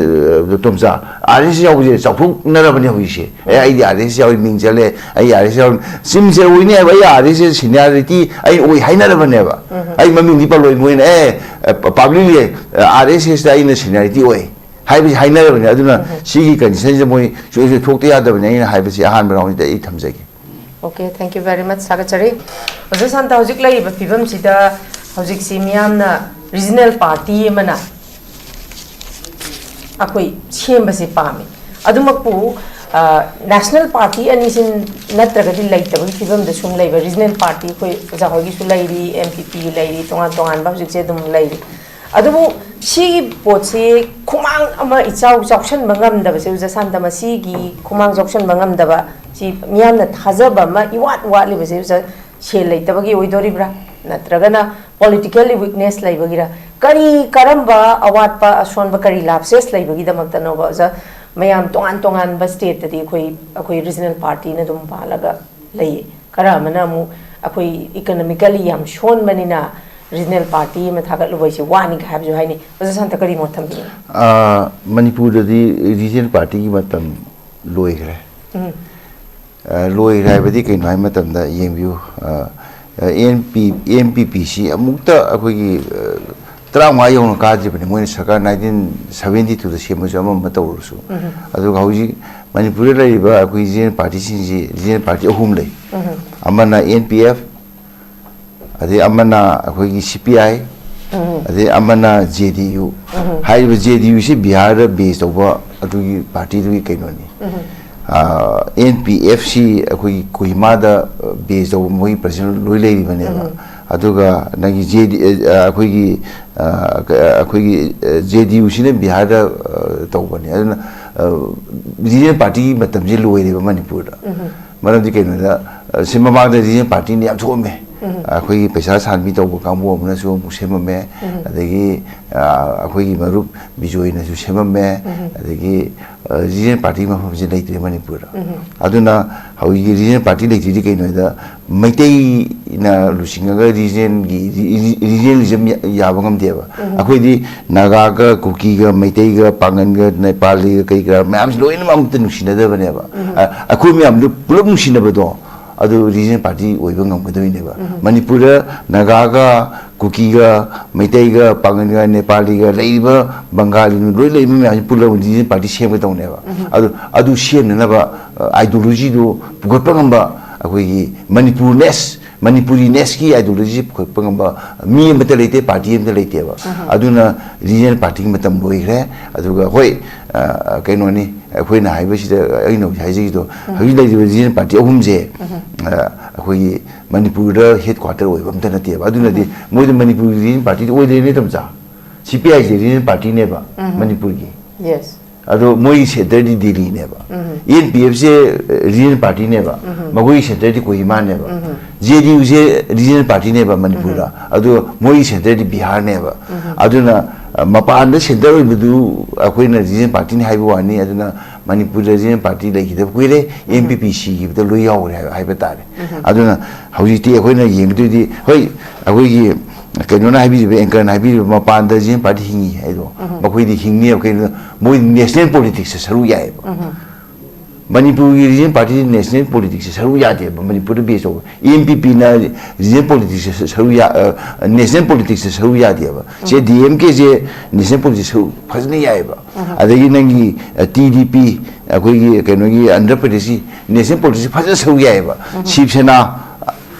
ꯇꯣꯝꯆꯥ, ꯑꯥꯔ ꯑꯦꯁ ꯑꯦꯁ ꯌꯥꯎꯕꯁꯦ ꯆꯥꯎꯊꯣꯛꯅꯔꯕꯅꯦ ꯍꯧꯖꯤꯛꯁꯦ꯫ "ꯑꯦ, ꯑꯩꯗꯤ ꯑꯥꯔ ꯑꯦꯁ ꯑꯦꯁ ꯌꯥꯎꯏ, ꯃꯤꯡ ꯆꯜꯂꯦ, ꯑꯩ ꯑꯥꯔ ꯑꯦꯁ ꯑꯦꯁ ꯌꯥꯎꯏ"꯫ ꯁꯤꯝꯁꯦ ꯑꯣꯏꯅꯤ ꯍꯥꯏꯕ, ꯑꯩ ꯑꯥꯔ ꯑꯦꯁ ꯑꯦꯁ ꯁꯤꯅꯤꯌꯥꯔꯤꯇꯤ ꯑꯩ ꯑꯣꯏ ꯍꯥꯏꯅꯔꯕꯅꯦꯕ꯫ ꯑꯩ ꯃꯃꯤꯡꯗꯤ ꯄꯜꯂꯣꯏ꯫ ꯃꯣꯏꯅ, "ꯑꯦ, ꯑ, ꯄ-, ꯄꯥꯕ꯭ꯂꯤꯛꯂꯤ, ꯑ, ꯑꯥꯔ ꯑꯦꯁ ꯑꯦꯁꯇ ꯑꯩꯅ ꯁꯤꯅꯤꯌꯥꯔꯤꯇꯤ ꯑꯣꯏ" ꯍꯥꯏꯕꯁꯤ ꯍꯥꯏꯅꯔꯕꯅꯤ꯫ ꯑꯗꯨꯅ ꯁꯤꯒꯤ ꯀꯟꯗꯤꯁꯟꯁꯤꯗ ꯃꯣꯏ ꯁꯣꯏ ꯁꯣꯏ ꯊꯣꯛꯇ ꯌꯥꯗꯕꯅꯤ꯫ ꯑꯩꯅ ꯍꯥꯏꯕꯁꯤ ꯑꯍꯥꯟꯕ ꯔꯥꯎꯟꯁꯤꯗ ꯑꯩ ꯊꯝꯖꯒꯦ꯫ Okay, thank you very much, ꯊꯥꯒꯠꯆꯔꯤ꯫ ꯑꯣꯖꯥ ꯁꯥꯟꯇ, ꯍꯧꯖꯤꯛ ꯂꯩꯔꯤꯕ ꯐꯤꯕꯝꯁꯤꯗ ꯍꯧꯖꯤꯛꯁꯤ ꯃꯤꯌꯥꯝꯅ regional party ꯑꯃꯅ ꯑꯩꯈꯣꯏ ꯁꯦꯝꯕꯁꯤ ꯄꯥꯝꯃꯤ꯫ ꯑꯗꯨꯃꯛꯄꯨ, ꯑ, national party ꯑꯅꯤꯁꯤ ꯅꯠꯇ꯭ꯔꯒꯗꯤ ꯂꯩꯇꯕꯒꯤ ꯐꯤꯕꯝꯗ ꯁꯨꯝ ꯂꯩꯕ꯫ Regional party ꯑꯩꯈꯣꯏ ꯑꯣꯖꯥ ꯍꯣꯏꯒꯤꯁꯨ ꯂꯩꯔꯤ, M P P ꯒꯤ ꯂꯩꯔꯤ, ꯇꯣꯉꯥꯟ ꯇꯣꯉꯥꯟꯕ ꯍꯧꯖꯤꯛꯁꯦ ꯑꯗꯨꯝ ꯂꯩꯔꯤ꯫ ꯑꯗꯨꯕꯨ ꯁꯤꯒꯤ ꯄꯣꯠꯁꯤ ꯈꯨꯃꯥꯡ ꯑꯃ ꯏꯆꯥꯎ ꯆꯥꯎꯁꯟꯕ ꯉꯝꯗꯕꯁꯦ, ꯑꯣꯖꯥ ꯁꯥꯟꯇ, ꯃꯁꯤꯒꯤ ꯈꯨꯃꯥꯡ ꯆꯥꯎꯁꯟꯕ ꯉꯝꯗꯕ ꯁꯤ ꯃꯤꯌꯥꯝꯅ ꯊꯥꯖꯕ ꯑꯃ ꯏꯋꯥꯠ ꯋꯥꯠꯂꯤꯕꯁꯦ, ꯑꯣꯖꯥ, ꯁꯦꯜ ꯂꯩꯇꯕꯒꯤ ꯑꯣꯏꯗꯣꯔꯤꯕ꯭ꯔꯥ, ꯅꯠꯇ꯭ꯔꯒꯅ politically weakness ꯂꯩꯕꯒꯤꯔ? ꯀꯔꯤ, ꯀꯔꯝꯕ ꯑꯋꯥꯠꯄ ꯑꯁꯣꯟꯕ, ꯀꯔꯤ lapses ꯂꯩꯕꯒꯤꯗꯃꯛꯇꯅꯣꯕ, ꯑꯣꯖꯥ? ꯃꯌꯥꯝ ꯇꯣꯉꯥꯟ ꯇꯣꯉꯥꯟꯕ stateꯇꯗꯤ ꯑꯩꯈꯣꯏ, ꯑꯩꯈꯣꯏ regional partyꯅ ꯑꯗꯨꯝ ꯄꯥꯜꯂꯒ ꯂꯩꯌꯦ꯫ ꯈꯔ ꯑꯃꯅ ꯑꯃꯨꯛ ꯑꯩꯈꯣꯏ economically ꯌꯥꯝ ꯁꯣꯟꯕꯅꯤꯅ regional party ꯑꯃ ꯊꯥꯒꯠꯂꯨꯕ ꯍꯥꯏꯁꯦ ꯋꯥꯅꯤ ꯍꯥꯏꯕꯁꯨ ꯍꯥꯏꯅꯩ꯫ ꯑꯣꯖꯥ ꯁꯥꯟꯇ, ꯀꯔꯤ ꯃꯣꯠ ꯊꯝꯕꯤꯅꯤꯡꯉꯤ? ꯑ, ꯃꯅꯤꯄꯨꯔꯗꯗꯤ regional partyꯒꯤ ꯃꯇꯝ ꯂꯣꯏꯈ꯭ꯔꯦ꯫ ꯎꯝ꯫ ꯑ, ꯂꯣꯏꯈ꯭ꯔꯦ ꯍꯥꯏꯕꯗꯤ ꯀꯩꯅꯣ ꯍꯥꯏꯕ ꯃꯇꯝꯗ, ꯌꯦꯡꯕꯤꯌꯨ, ꯑ, ꯑ, N P, N P P ꯁꯤ ꯑꯃꯨꯛꯇ ꯑꯩꯈꯣꯏꯒꯤ, ꯑ, ꯇꯔꯥꯃꯉꯥ ꯌꯧꯅ ꯀꯥꯗ꯭ꯔꯤꯕꯅꯤ꯫ ꯃꯣꯏꯅ ꯁꯔꯀꯥꯔ nineteen seventy twoꯗ ꯁꯦꯝꯕꯁꯨ ꯑꯃ ꯑꯃ ꯇꯧꯔꯁꯨ꯫ ꯎꯝ꯫ ꯑꯗꯨꯒ ꯍꯧꯖꯤꯛ ꯃꯅꯤꯄꯨꯔꯗ ꯂꯩꯔꯤꯕ ꯑꯩꯈꯣꯏ regional partyꯁꯤꯡꯁꯤ, regional party ꯑꯍꯨꯝ ꯂꯩ꯫ ꯎꯝ꯫ ꯑꯃꯅ N P F, ꯑꯗꯩ ꯑꯃꯅ ꯑꯩꯈꯣꯏꯒꯤ C P I, ꯎꯝ꯫ ꯑꯗꯩ ꯑꯃꯅ J D U꯫ ꯎꯝ꯫ ꯍꯥꯏꯔꯤꯕ J D U ꯁꯤ ꯕꯤꯍꯥꯔꯗ base ꯇꯧꯕ ꯑꯗꯨꯒꯤ partyꯗꯨꯒꯤ ꯀꯩꯅꯣꯅꯤ꯫ ꯎꯝ꯫ ꯑꯥ, N P F ꯁꯤ ꯑꯩꯈꯣꯏꯒꯤ ꯀꯣꯍꯤꯃꯥꯗ, ꯑ, base ꯇꯧꯕ ꯃꯣꯏꯒꯤ president ꯂꯣꯏ ꯂꯩꯔꯤꯕꯅꯦꯕ꯫ ꯎꯝ꯫ ꯑꯗꯨꯒ ꯅꯪꯒꯤ J D, ꯑ, ꯑꯩꯈꯣꯏꯒꯤ, ꯑ, ꯀ-, ꯑꯩꯈꯣꯏꯒꯤ, ꯑ, J D U ꯁꯤꯅ ꯕꯤꯍꯥꯔꯗ, ꯑ, ꯇꯧꯕꯅꯦ꯫ ꯑꯗꯨꯅ, ꯑ, regional partyꯒꯤ ꯃꯇꯝꯁꯦ ꯂꯣꯏꯔꯦꯕ ꯃꯅꯤꯄꯨꯔꯗ꯫ ꯎꯝ꯫ ꯃꯔꯝꯗꯤ ꯀꯩꯅꯣꯗ, ꯑ, ꯁꯤ ꯃꯃꯥꯡꯗ regional partyꯅ ꯌꯥꯝ ꯊꯣꯛꯑꯝꯃꯦ꯫ ꯎꯝ꯫ ꯑꯩꯈꯣꯏꯒꯤ ꯄꯩꯁꯥ ꯁꯥꯟꯕꯤ ꯇꯧꯕ ꯀꯥꯡꯕꯨ ꯑꯃꯅꯁꯨ ꯑꯃꯨꯛ ꯁꯦꯝꯃꯝꯃꯦ꯫ ꯎꯝ꯫ ꯑꯗꯒꯤ, ꯑ, ꯑꯩꯈꯣꯏꯒꯤ ꯃꯔꯨꯞ ꯕꯤꯖꯣꯏꯅꯁꯨ ꯁꯦꯝꯃꯝꯃꯦ꯫ ꯎꯝ꯫ ꯑꯗꯒꯤ, ꯑ, regional party ꯃꯐꯝꯁꯤ ꯂꯩꯇ꯭ꯔꯦ ꯃꯅꯤꯄꯨꯔꯗ꯫ ꯎꯝ꯫ ꯑꯗꯨꯅ ꯍꯧꯖꯤꯛꯇꯤ regional party ꯂꯩꯇ꯭ꯔꯤꯗꯤ ꯀꯩꯅꯣ ꯍꯥꯏꯗ, ꯃꯩꯇꯩꯅ ꯂꯨꯆꯤꯡꯉꯒ regionꯒꯤ, ꯔꯤ-, regionalism ꯌꯥ-, ꯌꯥꯕ ꯉꯝꯗꯦꯕ꯫ ꯎꯝ꯫ ꯑꯩꯈꯣꯏꯗꯤ ꯅꯥꯒꯥꯒ, ꯀꯨꯀꯤꯒ, ꯃꯩꯇꯩꯒ, ꯄꯥꯡꯒꯟꯒ, ꯅꯦꯄꯥꯂꯤꯒ, ꯀꯩ ꯀꯔꯥ ꯃꯌꯥꯝꯁꯤ ꯂꯣꯏꯅꯃꯛ ꯑꯃꯠꯇ ꯅꯨꯡꯁꯤꯅꯗꯕꯅꯦꯕ꯫ ꯎꯝ꯫ ꯑ-, ꯑꯩꯈꯣꯏ ꯃꯌꯥꯝꯗꯨ ꯄꯨꯂꯞ ꯅꯨꯡꯁꯤꯅꯕꯗꯣ, ꯑꯗꯨ regional party ꯑꯣꯏꯕ ꯉꯝꯒꯗꯣꯏꯅꯦꯕ꯫ ꯎꯝ꯫ ꯃꯅꯤꯄꯨꯔꯗ ꯅꯥꯒꯥꯒ, ꯀꯨꯀꯤꯒ, ꯃꯩꯇꯩꯒ, ꯄꯥꯡꯒꯟꯒ, ꯅꯦꯄꯥꯂꯤꯒ, ꯂꯩꯔꯤꯕ ꯕꯪꯒꯥꯂꯤ ꯂꯣꯏ ꯂꯩꯔꯤꯕ ꯃꯌꯥꯝꯁꯤ ꯄꯨꯜꯂꯒ regional party ꯁꯦꯝꯒꯗꯧꯅꯦꯕ꯫ ꯎꯝ꯫ ꯑꯗꯨ, ꯑꯗꯨ ꯁꯦꯝꯅꯅꯕ, ꯑ, ideologyꯗꯨ ꯄꯨꯈꯠꯄ ꯉꯝꯕ, ꯑꯩꯈꯣꯏꯒꯤ ꯃꯅꯤꯄꯨꯔꯅꯦꯁ, ꯃꯅꯤꯄꯨꯔꯤꯅꯦꯁꯀꯤ ꯑꯥꯏꯗꯤꯌꯣꯂꯣꯖꯤ ꯄꯨꯈꯠꯄ ꯉꯝꯕ ꯃꯤ ꯑꯃꯠꯇ ꯂꯩꯇꯦ, ꯄꯥꯔꯇꯤ ꯑꯃꯠꯇ ꯂꯩꯇꯦꯕ꯫ ꯑꯗꯨꯅ ꯔꯤꯖꯅꯦꯜ ꯄꯥꯔꯇꯤꯒꯤ ꯃꯇꯝ ꯂꯣꯏꯈ꯭ꯔꯦ꯫ ꯑꯗꯨꯒ ꯍꯣꯏ, ꯑ, ꯀꯩꯅꯣꯅꯤ, ꯑꯩꯈꯣꯏꯅ ꯍꯥꯏꯕꯁꯤꯗ ꯑꯩꯅ ꯍꯧꯖꯤꯛ ꯍꯥꯏꯖꯈꯤꯗꯣ, ꯍꯧꯖꯤꯛ ꯂꯩꯔꯤꯕ ꯔꯤꯖꯅꯦꯜ ꯄꯥꯔꯇꯤ ꯑꯍꯨꯝꯁꯦ, ꯑ, ꯑꯩꯈꯣꯏꯒꯤ ꯃꯅꯤꯄꯨꯔꯗ ꯍꯦꯗ ꯀ꯭ꯋꯥꯇꯔ ꯑꯣꯏꯕ ꯑꯝꯇ ꯅꯠꯇꯦꯕ꯫ ꯑꯗꯨꯅꯗꯤ ꯃꯣꯏꯗ ꯃꯅꯤꯄꯨꯔꯒꯤ ꯔꯤꯖꯅꯦꯜ ꯄꯥꯔꯇꯤꯗꯤ ꯑꯣꯏꯗꯣꯏꯅꯦ, ꯇꯝꯆꯥ꯫ ꯁꯤ ꯄꯤ ꯑꯥꯏꯁꯦ ꯔꯤꯖꯅꯦꯜ ꯄꯥꯔꯇꯤꯅꯦꯕ ꯃꯅꯤꯄꯨꯔꯒꯤ꯫ ꯌꯦꯁ꯫ ꯑꯗꯣ ꯃꯣꯏꯒꯤ ꯁꯦꯟꯇꯔꯗꯤ ꯗꯤꯜꯂꯤꯅꯦꯕ꯫ ꯏ ꯑꯦꯟ ꯄꯤ ꯑꯦꯐꯁꯦ ꯔꯤꯖꯅꯦꯜ ꯄꯥꯔꯇꯤꯅꯦꯕ, ꯃꯈꯣꯏꯒꯤ ꯁꯦꯟꯇꯔꯗꯤ ꯀꯣꯍꯤꯃꯥꯅꯦꯕ꯫ ꯖꯦ ꯗꯤ ꯌꯨꯁꯦ ꯔꯤꯖꯅꯦꯜ ꯄꯥꯔꯇꯤꯅꯦꯕ ꯃꯅꯤꯄꯨꯔꯗ, ꯑꯗꯣ ꯃꯣꯏꯒꯤ ꯁꯦꯟꯇꯔꯗꯤ ꯕꯤꯍꯥꯔꯅꯦꯕ꯫ ꯑꯗꯨꯅ, ꯑ, ꯃꯄꯥꯟꯗ ꯁꯦꯟꯇꯔ ꯑꯣꯏꯕꯗꯨ ꯑꯩꯈꯣꯏꯅ ꯔꯤꯖꯅꯦꯜ ꯄꯥꯔꯇꯤꯅꯤ ꯍꯥꯏꯕ ꯋꯥꯅꯤ꯫ ꯑꯗꯨꯅ ꯃꯅꯤꯄꯨꯔꯗ ꯔꯤꯖꯅꯦꯜ ꯄꯥꯔꯇꯤ ꯂꯩꯈꯤꯗꯕ ꯀꯨꯏꯔꯦ, ꯑꯦꯝ ꯄꯤ ꯄꯤ ꯁꯤꯈꯤꯕꯗ ꯂꯣꯏ ꯌꯥꯎꯈ꯭ꯔꯦ ꯍꯥꯏꯕ, ꯍꯥꯏꯕ ꯇꯥꯔꯦ꯫ ꯑꯗꯨꯅ ꯍꯧꯖꯤꯛꯇꯤ ꯑꯩꯈꯣꯏꯅ ꯌꯦꯡꯗꯣꯏꯗꯤ, ꯍꯣꯏ, ꯑꯩꯈꯣꯏꯒꯤ ꯀꯩꯅꯣꯅ ꯍꯥꯏꯕꯤꯔꯤꯕ, ꯑꯦꯡꯀꯔꯅ ꯍꯥꯏꯕꯤꯔꯤꯕ, ꯃꯄꯥꯟꯗ ꯔꯤꯖꯅꯦꯜ ꯄꯥꯔꯇꯤ ꯍꯤꯡꯉꯤ ꯍꯥꯏꯗꯣ, ꯃꯈꯣꯏꯗꯤ ꯍꯤꯡꯅꯦꯕ꯫ ꯀꯩꯒꯤꯅꯣꯗ ꯃꯣꯏ ꯅꯦꯁꯅꯦꯜ ꯄꯣꯂꯤꯇꯤꯛꯁꯇ ꯁꯔꯨꯛ ꯌꯥꯏꯑꯕ꯫ ꯃꯅꯤꯄꯨꯔꯒꯤ ꯔꯤꯖꯅꯦꯜ ꯄꯥꯔꯇꯤꯗꯤ ꯅꯦꯁꯅꯦꯜ ꯄꯣꯂꯤꯇꯤꯛꯁꯇ ꯁꯔꯨꯛ ꯌꯥꯗꯦꯕ, ꯃꯅꯤꯄꯨꯔꯗ ꯕꯦꯁ ꯇꯧꯕ꯫ ꯑꯦ ꯑꯦꯝ ꯄꯤ ꯄꯤꯅ ꯔꯤꯖꯅꯦꯜ ꯄꯣꯂꯤꯇꯤꯛꯁꯇ ꯁꯔꯨꯛ ꯌꯥ-, ꯑ, ꯅꯦꯁꯅꯦꯜ ꯄꯣꯂꯤꯇꯤꯛꯁꯇ ꯁꯔꯨꯛ ꯌꯥꯗꯦꯕ꯫ ꯁꯦ, ꯗꯤ ꯑꯦꯝ ꯀꯦꯁꯦ ꯅꯦꯁꯅꯦꯜ ꯄꯣꯂꯤꯇꯤꯛꯁ ꯁꯔꯨꯛ ꯐꯖꯅ ꯌꯥꯏꯑꯕ꯫ ꯑꯗꯒꯤ ꯅꯪꯒꯤ, ꯑ, ꯇꯤ ꯗꯤ ꯄꯤ, ꯑꯩꯈꯣꯏꯒꯤ ꯀꯩꯅꯣꯒꯤ ꯑꯟꯙ꯭ꯔ ꯄ꯭ꯔꯗꯦꯁꯀꯤ ꯅꯦꯁꯅꯦꯜ ꯄꯣꯂꯤꯇꯤꯛꯁ ꯐꯖꯅ ꯁꯔꯨꯛ ꯌꯥꯏꯑꯕ꯫ ꯁꯤꯕ ꯁꯦꯅꯥ,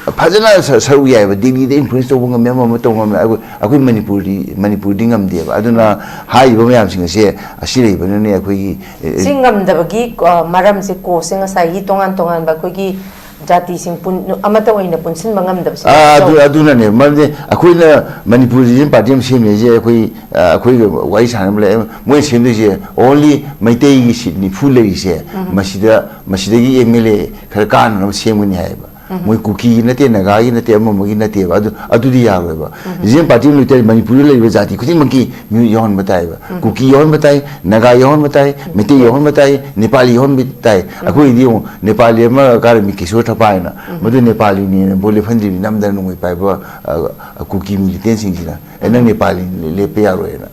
ꯑ, ꯐꯖꯅ ꯁ-, ꯁꯔꯨꯛ ꯌꯥꯏꯑꯕ꯫ ꯗꯤꯜꯂꯤꯗ ꯏꯟꯐ꯭ꯂꯨꯌꯦꯟꯁ ꯇꯧꯕ ꯉꯝꯃꯦ, ꯑꯃ ꯑꯃ ꯇꯧꯕ ꯉꯝꯃꯦ꯫ ꯑꯩꯈꯣꯏ, ꯑꯩꯈꯣꯏ ꯃꯅꯤꯄꯨꯔꯗꯤ, ꯃꯅꯤꯄꯨꯔꯗꯤ ꯉꯝꯗꯦꯕ꯫ ꯑꯗꯨꯅ ꯍꯥꯏꯔꯤꯕ ꯃꯌꯥꯝꯁꯤꯡ ꯑꯁꯦ ꯑꯁꯤ ꯂꯩꯕꯅꯅꯦ ꯑꯩꯈꯣꯏꯒꯤ, ꯑꯦ, ꯑꯦ, ꯁꯤ ꯉꯝꯗꯕꯒꯤ, ꯑ, ꯃꯔꯝꯁꯦ, ꯀꯣꯁꯁꯦ ꯉꯁꯥꯏꯒꯤ ꯇꯣꯉꯥꯟ ꯇꯣꯉꯥꯟꯕ ꯑꯩꯈꯣꯏꯒꯤ ꯖꯥꯇꯤꯁꯤꯡ ꯄꯨꯟ-, ꯑꯃꯠꯇ ꯑꯣꯏꯅ ꯄꯨꯟꯁꯤꯟꯕ ꯉꯝꯗꯕꯁꯦ ꯑꯥ, ꯑꯗꯨ, ꯑꯆꯧꯕ ꯑꯗꯨꯅꯅꯦ꯫ ꯃꯔꯝꯗꯤ ꯑꯩꯈꯣꯏꯅ ꯃꯅꯤꯄꯨꯔ ꯔꯤꯖꯅꯦꯜ ꯄꯥꯔꯇꯤ ꯑꯃ ꯁꯦꯝꯃꯤꯁꯦ, ꯑꯩꯈꯣꯏ, ꯑ, ꯑꯩꯈꯣꯏꯒ ꯋꯥꯔꯤ ꯁꯥꯟꯅꯕ ꯂꯩ, ꯃꯣꯏꯅ ꯁꯦꯝꯗꯣꯏꯁꯦ ꯑꯣꯟꯂꯤ ꯃꯩꯇꯩꯒꯤ ꯁꯤꯠ ꯅꯤꯐꯨ ꯂꯩꯔꯤꯁꯦ, ꯃꯁꯤꯗ, ꯃꯁꯤꯗꯒꯤ ꯑꯦꯝ ꯑꯦꯜ ꯑꯦ ꯈꯔ ꯀꯥꯟꯅꯅꯕ ꯁꯦꯝꯒꯅꯤ ꯍꯥꯏꯌꯦꯕ꯫ ꯃꯣꯏ ꯀꯨꯀꯤꯒꯤ ꯅꯠꯇꯦ, ꯅꯥꯒꯥꯒꯤ ꯅꯠꯇꯦ, ꯑꯃ ꯑꯃꯒꯤ ꯅꯠꯇꯦꯕ꯫ ꯑꯗꯨ, ꯑꯗꯨꯗꯤ ꯌꯥꯔꯣꯏꯕ꯫ ꯔꯤꯖꯅꯦꯜ ꯄꯥꯔꯇꯤ ꯑꯃ ꯂꯩꯇꯥꯔꯗꯤ ꯃꯅꯤꯄꯨꯔꯗ ꯂꯩꯔꯤꯕ ꯖꯥꯇꯤ ꯈꯨꯗꯤꯡꯃꯛꯀꯤ ꯃꯤꯍꯨꯠ ꯌꯥꯎꯍꯟꯕ ꯇꯥꯏꯕ꯫ ꯀꯨꯀꯤ ꯌꯥꯎꯍꯟꯕ ꯇꯥꯏ, ꯅꯥꯒꯥ ꯌꯥꯎꯍꯟꯕ ꯇꯥꯏ, ꯃꯩꯇꯩ ꯌꯥꯎꯍꯟꯕ ꯇꯥꯏ, ꯅꯦꯄꯥꯂꯤ ꯌꯥꯎꯍꯟꯕ ꯇꯥꯏ꯫ ꯑꯩꯈꯣꯏꯒꯤꯗꯤ ꯌꯦꯡꯉꯨ, ꯅꯦꯄꯥꯂꯤ ꯑꯃ ꯀꯥꯔꯝꯃꯤ, ꯀꯤꯁꯣꯔ ꯊꯄꯥꯏꯅ꯫ ꯃꯗꯨ ꯅꯦꯄꯥꯂꯤꯅꯦꯅ ꯚꯣꯠ ꯂꯦꯞꯍꯟꯗ꯭ꯔꯤꯕꯅꯤ, ꯅꯝꯗꯅ ꯅꯣꯡꯃꯩ ꯄꯥꯏꯕ, ꯑ, ꯑ, ꯀꯨꯀꯤ ꯃꯤꯂꯤꯇꯦꯟꯁꯤꯡꯁꯤꯅ꯫ "ꯑꯦ, ꯅꯪ ꯅꯦꯄꯥꯂꯤ ꯂꯦꯞꯄ ꯌꯥꯔꯣꯏꯅ"꯫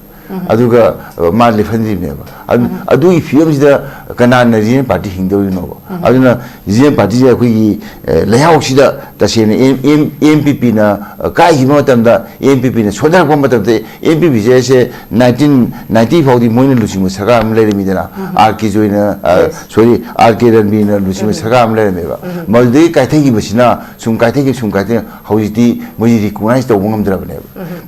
ꯑꯗꯨꯒ, ꯑ, ꯃꯥ ꯂꯦꯞꯍꯟꯗ꯭ꯔꯤꯕꯅꯦꯕ꯫ ꯑꯗꯨ- ꯑꯗꯨꯒꯤ ꯐꯤꯕꯝꯁꯤꯗ ꯀꯅꯥꯅ ꯔꯤꯖꯅꯦꯜ ꯄꯥꯔꯇꯤ ꯍꯤꯡꯗꯧꯔꯤꯅꯣꯕ? ꯑꯗꯨꯅ ꯔꯤꯖꯅꯦꯜ ꯄꯥꯔꯇꯤꯁꯦ ꯑꯩꯈꯣꯏꯒꯤ, ꯑꯦ, ꯂꯩꯍꯥꯎꯁꯤꯗ ꯇꯁꯦꯡꯅ ꯑꯦꯝ ꯑꯦꯝ ꯑꯦꯝ ꯄꯤ ꯄꯤꯅ ꯀꯥꯏꯈꯤꯕ ꯃꯇꯝꯗ, ꯑꯦꯝ ꯄꯤ ꯄꯤꯅ ꯁꯣꯟꯊꯔꯛꯄ ꯃꯇꯝꯗ, ꯑꯦꯝ ꯄꯤ ꯄꯤꯁꯦ ꯅꯥꯏꯟꯇꯤꯟ ꯅꯥꯏꯟꯇꯤ ꯐꯥꯎꯗꯤ ꯃꯣꯏꯅ ꯂꯨꯆꯤꯡꯕ ꯁꯔꯀꯥꯔ ꯑꯃ ꯂꯩꯔꯝꯃꯤꯗꯅ, ꯑꯥꯔ ꯀꯦ ꯖꯣꯏꯅ, ꯑ, ꯁꯣꯔꯤ, ꯑꯥꯔ ꯀꯦ ꯔꯟꯕꯤꯔꯅ ꯂꯨꯆꯤꯡꯕ ꯁꯔꯀꯥꯔ ꯑꯃ ꯂꯩꯔꯝꯃꯦꯕ꯫ ꯃꯗꯨꯗꯒꯤ ꯀꯥꯏꯊꯈꯤꯕꯁꯤꯅ ꯁꯨꯝ ꯀꯥꯏꯊꯈꯤꯕ, ꯁꯨꯝ ꯀꯥꯏꯊꯈꯤꯕ, ꯍꯧꯖꯤꯛꯇꯤ ꯃꯣꯏꯁꯤ ꯔꯤꯀꯣꯛꯅꯥꯏꯁ ꯇꯧꯕ ꯉꯝꯗ꯭ꯔꯕꯅꯦꯕ꯫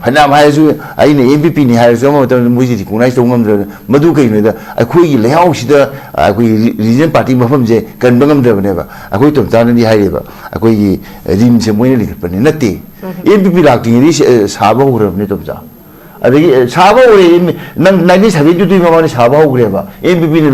ꯐꯅꯌꯥꯝ ꯍꯥꯏꯔꯁꯨ, ꯑꯩꯅ ꯑꯦꯝ ꯄꯤ ꯄꯤꯅꯤ ꯍꯥꯏꯔꯁꯨ, ꯑꯃ ꯃꯇꯝꯗ ꯃꯣꯏꯁꯤ ꯔꯤꯀꯣꯛꯅꯥꯏꯁ ꯇꯧꯕ ꯉꯝꯗ꯭ꯔꯕꯅꯦ꯫ ꯃꯗꯨ ꯀꯩꯒꯤꯅꯣꯗ, ꯑꯩꯈꯣꯏꯒꯤ ꯂꯩꯍꯥꯎꯁꯤꯗ ꯑꯩꯈꯣꯏꯒꯤ ꯔꯤ- ꯔꯤꯖꯅꯦꯜ ꯄꯥꯔꯇꯤ ꯃꯐꯝꯁꯦ ꯀꯟꯕ ꯉꯝꯗ꯭ꯔꯕꯅꯦꯕ꯫ ꯑꯩꯈꯣꯏ ꯇꯣꯝꯆꯥꯅꯗꯤ ꯍꯥꯏꯔꯤꯕ, ꯑꯩꯈꯣꯏꯒꯤ ꯔꯤꯝꯁꯁꯦ ꯃꯣꯏꯅ ꯂꯤꯡꯈꯠꯄꯅꯤ ꯅꯠꯇꯦ꯫ ꯑꯦꯝ ꯄꯤ ꯄꯤ ꯂꯥꯛꯇ꯭ꯔꯤꯉꯩꯗꯒꯤ ꯁ- ꯁꯥꯕ ꯍꯧꯈ꯭ꯔꯕꯅꯦ, ꯇꯣꯝꯆꯥ꯫ ꯑꯗꯒꯤ, ꯑꯦ, ꯁꯥꯕ ꯍꯧꯔꯦ, ꯑꯦꯝ- ꯅꯪ ꯅꯥꯏꯟꯇꯤꯟ ꯁꯚꯦꯟꯇꯤ ꯇꯨ ꯃꯃꯥꯡꯗ ꯁꯥꯕ ꯍꯧꯈ꯭ꯔꯦꯕ, ꯑꯦꯝ ꯄꯤ ꯄꯤꯅ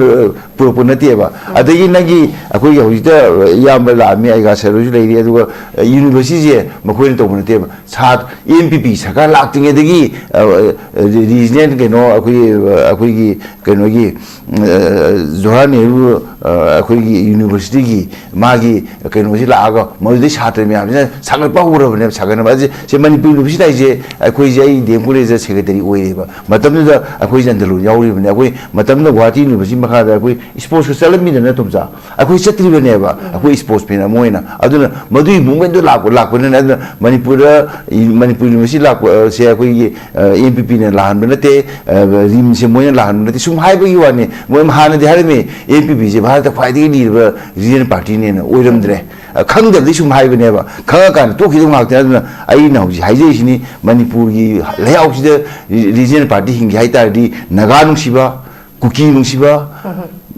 ꯄꯨꯔꯛꯄ ꯅꯠꯇꯦꯕ꯫ ꯑꯗꯒꯤ ꯅꯪꯒꯤ, ꯑꯩꯈꯣꯏꯒꯤ ꯍꯧꯖꯤꯛꯇ ꯏꯌꯥꯝꯕ ꯂꯥꯛꯑꯝꯃꯤ, ꯑꯩꯒ ꯁꯔꯣꯏꯁꯨ ꯂꯩꯔꯤ, ꯑꯗꯨꯒ ꯌꯨꯅꯤꯚꯔꯁꯤꯇꯤꯁꯦ ꯃꯈꯣꯏꯅ ꯇꯧꯕ ꯅꯠꯇꯦꯕ꯫ ꯁꯥ ꯑꯦꯝ ꯄꯤ ꯄꯤ ꯁꯔꯀꯥꯔ ꯂꯥꯛꯇ꯭ꯔꯤꯉꯩꯗꯒꯤ, ꯑ, ꯑ, ꯔꯤꯖꯅꯦꯜ ꯀꯩꯅꯣ, ꯑꯩꯈꯣꯏꯒꯤ, ꯑ, ꯑꯩꯈꯣꯏꯒꯤ ꯀꯩꯅꯣꯒꯤ, ꯑ, ꯖꯋꯥꯍꯔ ꯅꯦꯍꯔꯨ, ꯑ, ꯑꯩꯈꯣꯏꯒꯤ ꯌꯨꯅꯤꯚꯔꯁꯤꯇꯤꯒꯤ ꯃꯥꯒꯤ ꯀꯩꯅꯣꯁꯤ ꯂꯥꯛꯑꯒ ꯃꯗꯨꯗꯩ ꯁꯥꯇ꯭ꯔ ꯃꯌꯥꯝꯁꯤꯅ ꯁꯥꯒꯠꯄ ꯍꯧꯔꯕꯅꯦꯕ, ꯁꯥꯒꯠꯅꯕ꯫ ꯑꯁꯤ, ꯁꯤ ꯃꯅꯤꯄꯨꯔ ꯌꯨꯅꯤꯚꯔꯁꯤꯇꯤ ꯍꯥꯏꯁꯦ ꯑꯩꯈꯣꯏꯁꯦ, ꯑꯩ ꯗꯤ ꯑꯦꯝ ꯀꯣꯂꯦꯖꯇ ꯁꯦꯀ꯭ꯔꯦꯇꯔꯤ ꯑꯣꯏꯔꯦꯕ꯫ ꯃꯇꯝꯗꯨꯗ ꯑꯩꯈꯣꯏ ꯆꯟꯗ꯭ꯔꯂꯨ ꯌꯥꯎꯔꯤꯕꯅꯦ꯫ ꯑꯩꯈꯣꯏ ꯃꯇꯝꯗꯨꯗ ꯒꯨꯋꯥꯍꯥꯇꯤ ꯌꯨꯅꯤꯚꯔꯁꯤꯇꯤ ꯃꯈꯥꯗ ꯑꯩꯈꯣꯏ ꯁ꯭ꯄꯣꯔꯠꯁꯀ ꯆꯠꯂꯝꯃꯤꯗꯅ, ꯇꯣꯝꯆꯥ꯫ ꯑꯩꯈꯣꯏ ꯆꯠꯇ꯭ꯔꯤꯕꯅꯦꯕ꯫ ꯑꯩꯈꯣꯏ ꯁ꯭ꯄꯣꯔꯠꯁ ꯐꯦꯟ ꯑꯃ ꯑꯣꯏꯅ꯫ ꯑꯗꯨꯅ ꯃꯗꯨꯒꯤ ꯃꯨꯚꯃꯦꯟꯗꯨ ꯂꯥꯛꯄ, ꯂꯥꯛꯄꯅꯤꯅ꯫ ꯑꯗꯨꯅ ꯃꯅꯤꯄꯨꯔꯗ, ꯃꯅꯤꯄꯨꯔ ꯌꯨꯅꯤꯚꯔꯁꯤꯇꯤ ꯂꯥꯛꯄꯁꯦ ꯑꯩꯈꯣꯏꯒꯤ, ꯑꯦꯝ ꯄꯤ ꯄꯤꯅ ꯂꯥꯛꯍꯟꯕ ꯅꯠꯇꯦ, ꯑ, ꯔꯤꯝꯁꯁꯦ ꯃꯣꯏꯅ ꯂꯥꯛꯍꯟꯕ ꯅꯠꯇꯦ꯫ ꯁꯨꯝ ꯍꯥꯏꯕꯒꯤ ꯋꯥꯅꯤ꯫ ꯃꯣꯏ ꯍꯥꯟꯅꯗꯤ ꯍꯥꯏꯔꯝꯃꯤ, ꯑꯦꯝ ꯄꯤ ꯄꯤꯁꯦ ꯚꯥꯔꯠꯇ ꯈ꯭ꯋꯥꯏꯗꯒꯤ ꯂꯤꯔꯕ ꯔꯤꯖꯅꯦꯜ ꯄꯥꯔꯇꯤꯅꯦꯅ꯫ ꯑꯣꯏꯔꯝꯗ꯭ꯔꯦ꯫ ꯑ, ꯈꯪꯗꯕꯗꯤ ꯁꯨꯝ ꯍꯥꯏꯕꯅꯦꯕ, ꯈꯪꯉꯀꯥꯟꯗ ꯇꯣꯛꯈꯤꯗꯧ ꯉꯥꯛꯇꯅꯦ꯫ ꯑꯗꯨꯅ ꯑꯩꯅ ꯍꯧꯖꯤꯛ ꯍꯥꯏꯖꯔꯤꯁꯤꯅꯤ, ꯃꯅꯤꯄꯨꯔꯒꯤ ꯂꯩꯍꯥꯎꯁꯤꯗ ꯔꯤ- ꯔꯤꯖꯅꯦꯜ ꯄꯥꯔꯇꯤ ꯍꯤꯡꯒꯦ ꯍꯥꯏ ꯇꯥꯔꯗꯤ, ꯅꯥꯒꯥ ꯅꯨꯡꯁꯤꯕ, ꯀꯨꯀꯤ ꯅꯨꯡꯁꯤꯕ,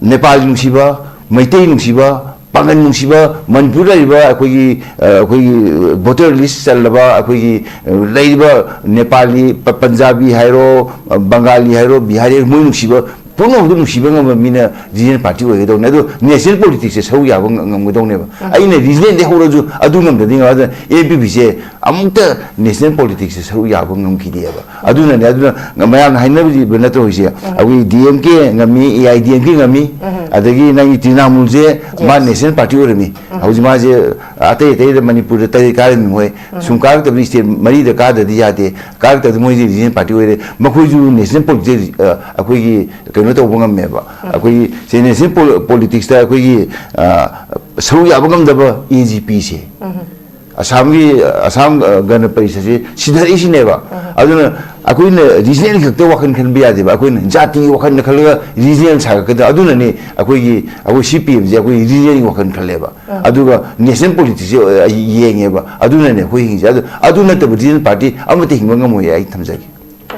ꯅꯦꯄꯥꯂꯤ ꯅꯨꯡꯁꯤꯕ, ꯃꯩꯇꯩ ꯅꯨꯡꯁꯤꯕ, ꯄꯥꯉꯟ ꯅꯨꯡꯁꯤꯕ, ꯃꯅꯤꯄꯨꯔꯗ ꯂꯩꯔꯤꯕ ꯑꯩꯈꯣꯏꯒꯤ, ꯑ, ꯑꯩꯈꯣꯏꯒꯤ ꯚꯣꯇꯔ ꯂꯤꯁ ꯆꯜꯂꯕ ꯑꯩꯈꯣꯏꯒꯤ, ꯑ, ꯂꯩꯔꯤꯕ ꯅꯦꯄꯥꯂꯤ, ꯄ- ꯄꯟꯖꯥꯕꯤ ꯍꯥꯏꯔꯣ, ꯑ, ꯕꯪꯒꯥꯂꯤ ꯍꯥꯏꯔꯣ, ꯕꯤꯍꯥꯔꯤ ꯍꯥꯏꯔꯣ, ꯃꯣꯏ ꯅꯨꯡꯁꯤꯕ ꯄꯨꯝꯅꯃꯛꯇ ꯅꯨꯡꯁꯤꯕ ꯉꯝꯕ ꯃꯤꯅ ꯔꯤꯖꯅꯦꯜ ꯄꯥꯔꯇꯤ ꯑꯣꯏꯒꯗꯧꯅꯦ꯫ ꯑꯗꯣ ꯅꯦꯁꯅꯦꯜ ꯄꯣꯂꯤꯇꯤꯛꯁꯁꯦ ꯁꯔꯨꯛ ꯌꯥꯕ ꯉ- ꯉꯝꯒꯗꯧꯅꯦꯕ꯫ ꯑꯩꯅ ꯔꯤꯖꯅꯦꯜꯗꯤ ꯍꯧꯔꯁꯨ ꯑꯗꯨ ꯉꯝꯗ꯭ꯔꯗꯤ ꯉꯝꯃꯣꯏ꯫ ꯑꯗꯨꯅ ꯑꯦꯝ ꯄꯤ ꯄꯤꯁꯦ ꯑꯃꯨꯛꯇ ꯅꯦꯁꯅꯦꯜ ꯄꯣꯂꯤꯇꯤꯛꯁꯇ ꯁꯔꯨꯛ ꯌꯥꯕ ꯉꯝꯈꯤꯗꯦꯕ꯫ ꯑꯗꯨꯅꯅꯦ, ꯑꯗꯨꯅ ꯃꯌꯥꯝꯅ ꯍꯥꯏꯅꯔꯤꯕ ꯅꯠꯇ꯭ꯔꯣ ꯍꯧꯖꯤꯛ? ꯑꯩꯈꯣꯏ ꯗꯤ ꯑꯦꯝ ꯀꯦ ꯉꯝꯃꯤ, ꯑꯦ ꯑꯥꯏ ꯗꯤ ꯑꯦꯝ ꯀꯦ ꯉꯝꯃꯤ, ꯑꯗꯒꯤ ꯅꯪꯒꯤ ꯇ꯭ꯔꯤꯅꯥꯃꯨꯜꯁꯦ ꯃꯥ ꯅꯦꯁꯅꯦꯜ ꯄꯥꯔꯇꯤ ꯑꯣꯏꯔꯝꯃꯤ꯫ ꯍꯧꯖꯤꯛ ꯃꯥꯁꯦ ꯑꯇꯩ ꯑꯇꯩꯗ ꯃꯅꯤꯄꯨꯔꯗ ꯇꯔꯦꯠ ꯀꯥꯔꯝꯃꯤ ꯃꯣꯏ꯫ ꯁꯨꯝ ꯀꯥꯔꯛꯇꯕꯗꯤ ꯁ꯭ꯇꯦꯠ ꯃꯔꯤꯗ ꯀꯥꯗ꯭ꯔꯗꯤ ꯌꯥꯗꯦ꯫ ꯀꯥꯔꯛꯇꯕꯗꯤ ꯃꯣꯏꯁꯦ ꯔꯤꯖꯅꯦꯜ ꯄꯥꯔꯇꯤ ꯑꯣꯏꯔꯦ꯫ ꯃꯈꯣꯏꯁꯨ ꯅꯦꯁꯅꯦꯜ ꯄꯣꯂꯤꯇꯤꯛꯁ, ꯑ, ꯑꯩꯈꯣꯏꯒꯤ ꯀꯩꯅꯣ ꯇꯧꯕ ꯉꯝꯃꯦꯕ꯫ ꯑꯩꯈꯣꯏꯒꯤ ꯁꯦ ꯅꯦꯁꯅꯦꯜ ꯄꯣꯂꯤꯇꯤꯛꯁꯇ ꯑꯩꯈꯣꯏꯒꯤ, ꯑ, ꯁꯔꯨꯛ ꯌꯥꯕ ꯉꯝꯗꯕ ꯑꯦ ꯖꯤ ꯄꯤꯁꯦ꯫ ꯑꯁꯥꯝꯒꯤ, ꯑꯁꯥꯝ, ꯑ, ꯒꯅ ꯄꯔꯤꯁꯠꯁꯦ ꯁꯤꯊꯔꯛꯏꯁꯤꯅꯦꯕ꯫ ꯑꯗꯨꯅ ꯑꯩꯈꯣꯏꯅ ꯔꯤꯖꯅꯦꯜ ꯈꯛꯇ ꯋꯥꯈꯜ ꯈꯟꯕ ꯌꯥꯗꯦꯕ꯫ ꯑꯩꯈꯣꯏꯅ ꯖꯥꯇꯤꯒꯤ ꯋꯥꯈꯜꯗ ꯈꯜꯂꯒ ꯔꯤꯖꯅꯦꯜ ꯁꯥꯒꯠꯀꯗꯕ꯫ ꯑꯗꯨꯅꯅꯦ ꯑꯩꯈꯣꯏꯒꯤ, ꯑꯩꯈꯣꯏ ꯁꯤ ꯄꯤ ꯑꯦꯝꯁꯦ ꯑꯩꯈꯣꯏ ꯔꯤꯖꯅꯦꯜꯒꯤ ꯋꯥꯈꯜ ꯈꯜꯂꯦꯕ꯫ ꯑꯗꯨꯒ ꯅꯦꯁꯅꯦꯜ ꯄꯣꯂꯤꯇꯤꯛꯁꯁꯦ, ꯑ, ꯌꯦꯡꯉꯦꯕ꯫ ꯑꯗꯨꯅꯅꯦ ꯑꯩꯈꯣꯏ ꯍꯤꯡꯉꯤꯁꯦ꯫ ꯑꯗꯨ, ꯑꯗꯨ ꯅꯠꯇꯕ ꯔꯤꯖꯅꯦꯜ ꯄꯥꯔꯇꯤ ꯑꯃꯠꯇ ꯍꯤꯡꯕ ꯉꯝꯃꯣꯏ, ꯑꯩ ꯊꯝꯖꯒꯦ꯫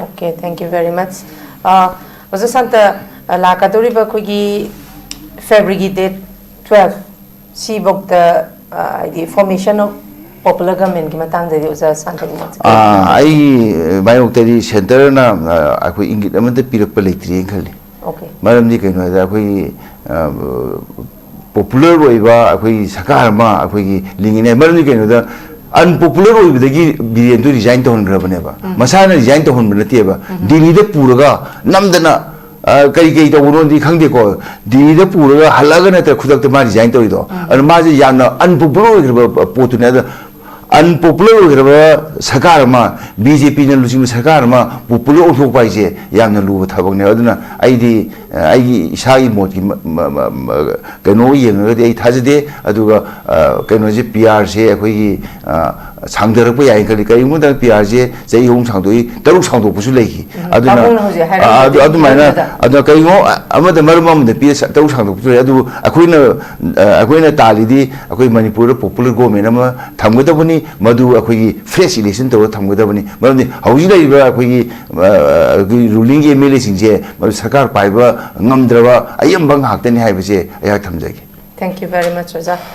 Okay, thank you very much. ꯑ, ꯑꯣꯖꯥ ꯁꯥꯟꯇ, ꯑ, ꯂꯥꯛꯀꯗꯧꯔꯤꯕ ꯑꯩꯈꯣꯏꯒꯤ February date twelve ꯁꯤꯐꯧꯗ, ꯑ, ꯍꯥꯏꯗꯤ formation of popular governmentꯀꯤ ꯃꯇꯥꯡꯗꯗꯤ ꯑꯣꯖꯥ ꯁꯥꯟꯇꯒꯤ ꯃꯣꯠꯁꯦ ꯀꯔꯤ ꯑꯥ, ꯊꯝꯕꯤꯒꯦ? ꯑꯩꯒꯤ ꯃꯥꯌꯣꯛꯇꯗꯤ ꯁꯦꯟꯇꯔꯅ, ꯑ, ꯑꯩꯈꯣꯏ ꯏꯪꯒꯤꯠ ꯑꯃꯠꯇ ꯄꯤꯔꯛꯄ ꯂꯩꯇ꯭ꯔꯤꯅ ꯈꯜꯂꯤ꯫ Okay. ꯃꯔꯝꯗꯤ ꯀꯩꯅꯣ ꯍꯥꯏꯗ ꯑꯩꯈꯣꯏꯒꯤ, ꯑ, ꯄꯣꯄꯨꯂꯔ ꯑꯣꯏꯕ ꯑꯩꯈꯣꯏꯒꯤ ꯁꯔꯀꯥꯔ ꯑꯃ ꯑꯩꯈꯣꯏꯒꯤ ꯂꯤꯡꯉꯤꯅꯦ꯫ ꯃꯔꯝꯗꯤ ꯀꯩꯅꯣꯗ, ꯑꯟꯄꯣꯄꯨꯂꯔ ꯑꯣꯏꯕꯗꯒꯤ ꯕꯤꯔꯦꯟꯗꯨ ꯔꯤꯖꯥꯏꯟ ꯇꯧꯍꯟꯈ꯭ꯔꯕꯅꯦꯕ꯫ ꯃꯁꯥꯅ ꯔꯤꯖꯥꯏꯟ ꯇꯧꯍꯟꯕ ꯅꯠꯇꯦꯕ꯫ ꯗꯤꯜꯂꯤꯗ ꯄꯨꯔꯒ ꯅꯝꯗꯅ, ꯑ, ꯀꯔꯤ ꯀꯔꯤ ꯇꯧꯕꯅꯣꯗꯤ ꯈꯪꯗꯦꯀꯣ, ꯗꯤꯜꯂꯤꯗ ꯄꯨꯔꯒ ꯍꯜꯂꯛꯑꯒ ꯅꯠꯇ꯭ꯔ ꯈꯨꯗꯛꯇ ꯃꯥ ꯔꯤꯖꯥꯏꯟ ꯇꯧꯔꯤꯗꯣ꯫ ꯑꯗꯨꯅ ꯃꯥꯁꯦ ꯌꯥꯝꯅ ꯑꯟꯄꯣꯄꯨꯂꯔ ꯑꯣꯏꯈ꯭ꯔꯕ ꯄꯣꯠꯇꯨꯅꯦ꯫ ꯑꯗꯣ ꯑꯟꯄꯣꯄꯨꯂꯔ ꯑꯣꯏꯈ꯭ꯔꯕ ꯁꯔꯀꯥꯔ ꯑꯃ, ꯕꯤ ꯖꯦ ꯄꯤꯅ ꯂꯨꯆꯤꯡꯕ ꯁꯔꯀꯥꯔ ꯑꯃ ꯄꯣꯄꯨꯂꯔ ꯑꯣꯟꯊꯣꯛꯄ ꯍꯥꯏꯁꯦ ꯌꯥꯝꯅ ꯂꯨꯕ ꯊꯕꯛꯅꯦ꯫ ꯑꯗꯨꯅ ꯑꯩꯗꯤ, ꯑ, ꯑꯩꯒꯤ ꯏꯁꯥꯒꯤ ꯃꯣꯠꯀꯤ ꯃ-, ꯃ-, ꯃ-, ꯀꯩꯅꯣ ꯌꯦꯡꯉꯒꯗꯤ ꯑꯩ ꯊꯥꯖꯗꯦ꯫ ꯑꯗꯨꯒ, ꯑ, ꯀꯩꯅꯣꯁꯦ, ꯄꯤ ꯑꯥꯔꯁꯦ ꯑꯩꯈꯣꯏꯒꯤ, ꯑ, ꯁꯥꯡꯊꯔꯛꯄ ꯌꯥꯏꯅ ꯈꯜꯂꯤ꯫ ꯀꯔꯤꯒꯨꯝꯕ ꯃꯇꯝꯗ ꯄꯤ ꯑꯥꯔꯁꯦ ꯆꯍꯤ ꯑꯍꯨꯝ ꯁꯥꯡꯗꯣꯛꯏ, ꯇꯔꯨꯛ ꯁꯥꯡꯗꯣꯛꯄꯁꯨ ꯂꯩꯈꯤ꯫ ꯑꯗꯨꯅ, ꯄꯥꯕꯨꯡꯅ ꯍꯧꯖꯤꯛ ꯑ, ꯑꯗꯨ, ꯍꯥꯏꯔꯝꯃꯤꯗꯨꯗꯤ ꯑꯗꯨꯃꯥꯏꯅ, ꯃꯔꯝꯗꯨꯗ꯫ ꯑꯗꯣ ꯀꯩꯒꯨꯝꯕ ꯑꯃꯗ, ꯃꯔꯝ ꯑꯃꯗ ꯄꯤ ꯑꯥꯔ ꯇꯔꯨꯛ ꯁꯥꯡꯗꯣꯛꯄꯁꯨ ꯂꯩ꯫ ꯑꯗꯨꯕꯨ ꯑꯩꯈꯣꯏꯅ, ꯑ, ꯑꯩꯈꯣꯏꯅ ꯇꯥꯜꯂꯤꯗꯤ ꯑꯩꯈꯣꯏ ꯃꯅꯤꯄꯨꯔꯗ ꯄꯣꯄꯨꯂꯔ ꯒꯣꯔꯃꯦꯟ ꯑꯃ ꯊꯝꯒꯗꯕꯅꯤ꯫ ꯃꯗꯨ ꯑꯩꯈꯣꯏꯒꯤ ꯐ꯭ꯔꯦꯁ ꯏꯂꯦꯛꯁꯟ ꯇꯧꯔꯒ ꯊꯝꯒꯗꯕꯅꯤ꯫ ꯃꯔꯝꯗꯤ ꯍꯧꯖꯤꯛ ꯂꯩꯔꯤꯕ ꯑꯩꯈꯣꯏꯒꯤ, ꯑ, ꯑꯩꯈꯣꯏꯒꯤ ꯔꯨꯂꯤꯡꯒꯤ ꯑꯦꯝ ꯑꯦꯜ ꯑꯦꯁꯤꯡꯁꯦ ꯃꯗꯨ ꯁꯔꯀꯥꯔ ꯄꯥꯏꯕ ꯉꯝꯗ꯭ꯔꯕ ꯑꯌꯥꯝꯕ ꯉꯥꯛꯇꯅꯤ ꯍꯥꯏꯕꯁꯦ ꯑꯩꯍꯥꯛ ꯊꯝꯖꯒꯦ꯫ Thank you very much, ꯑꯣꯖꯥ꯫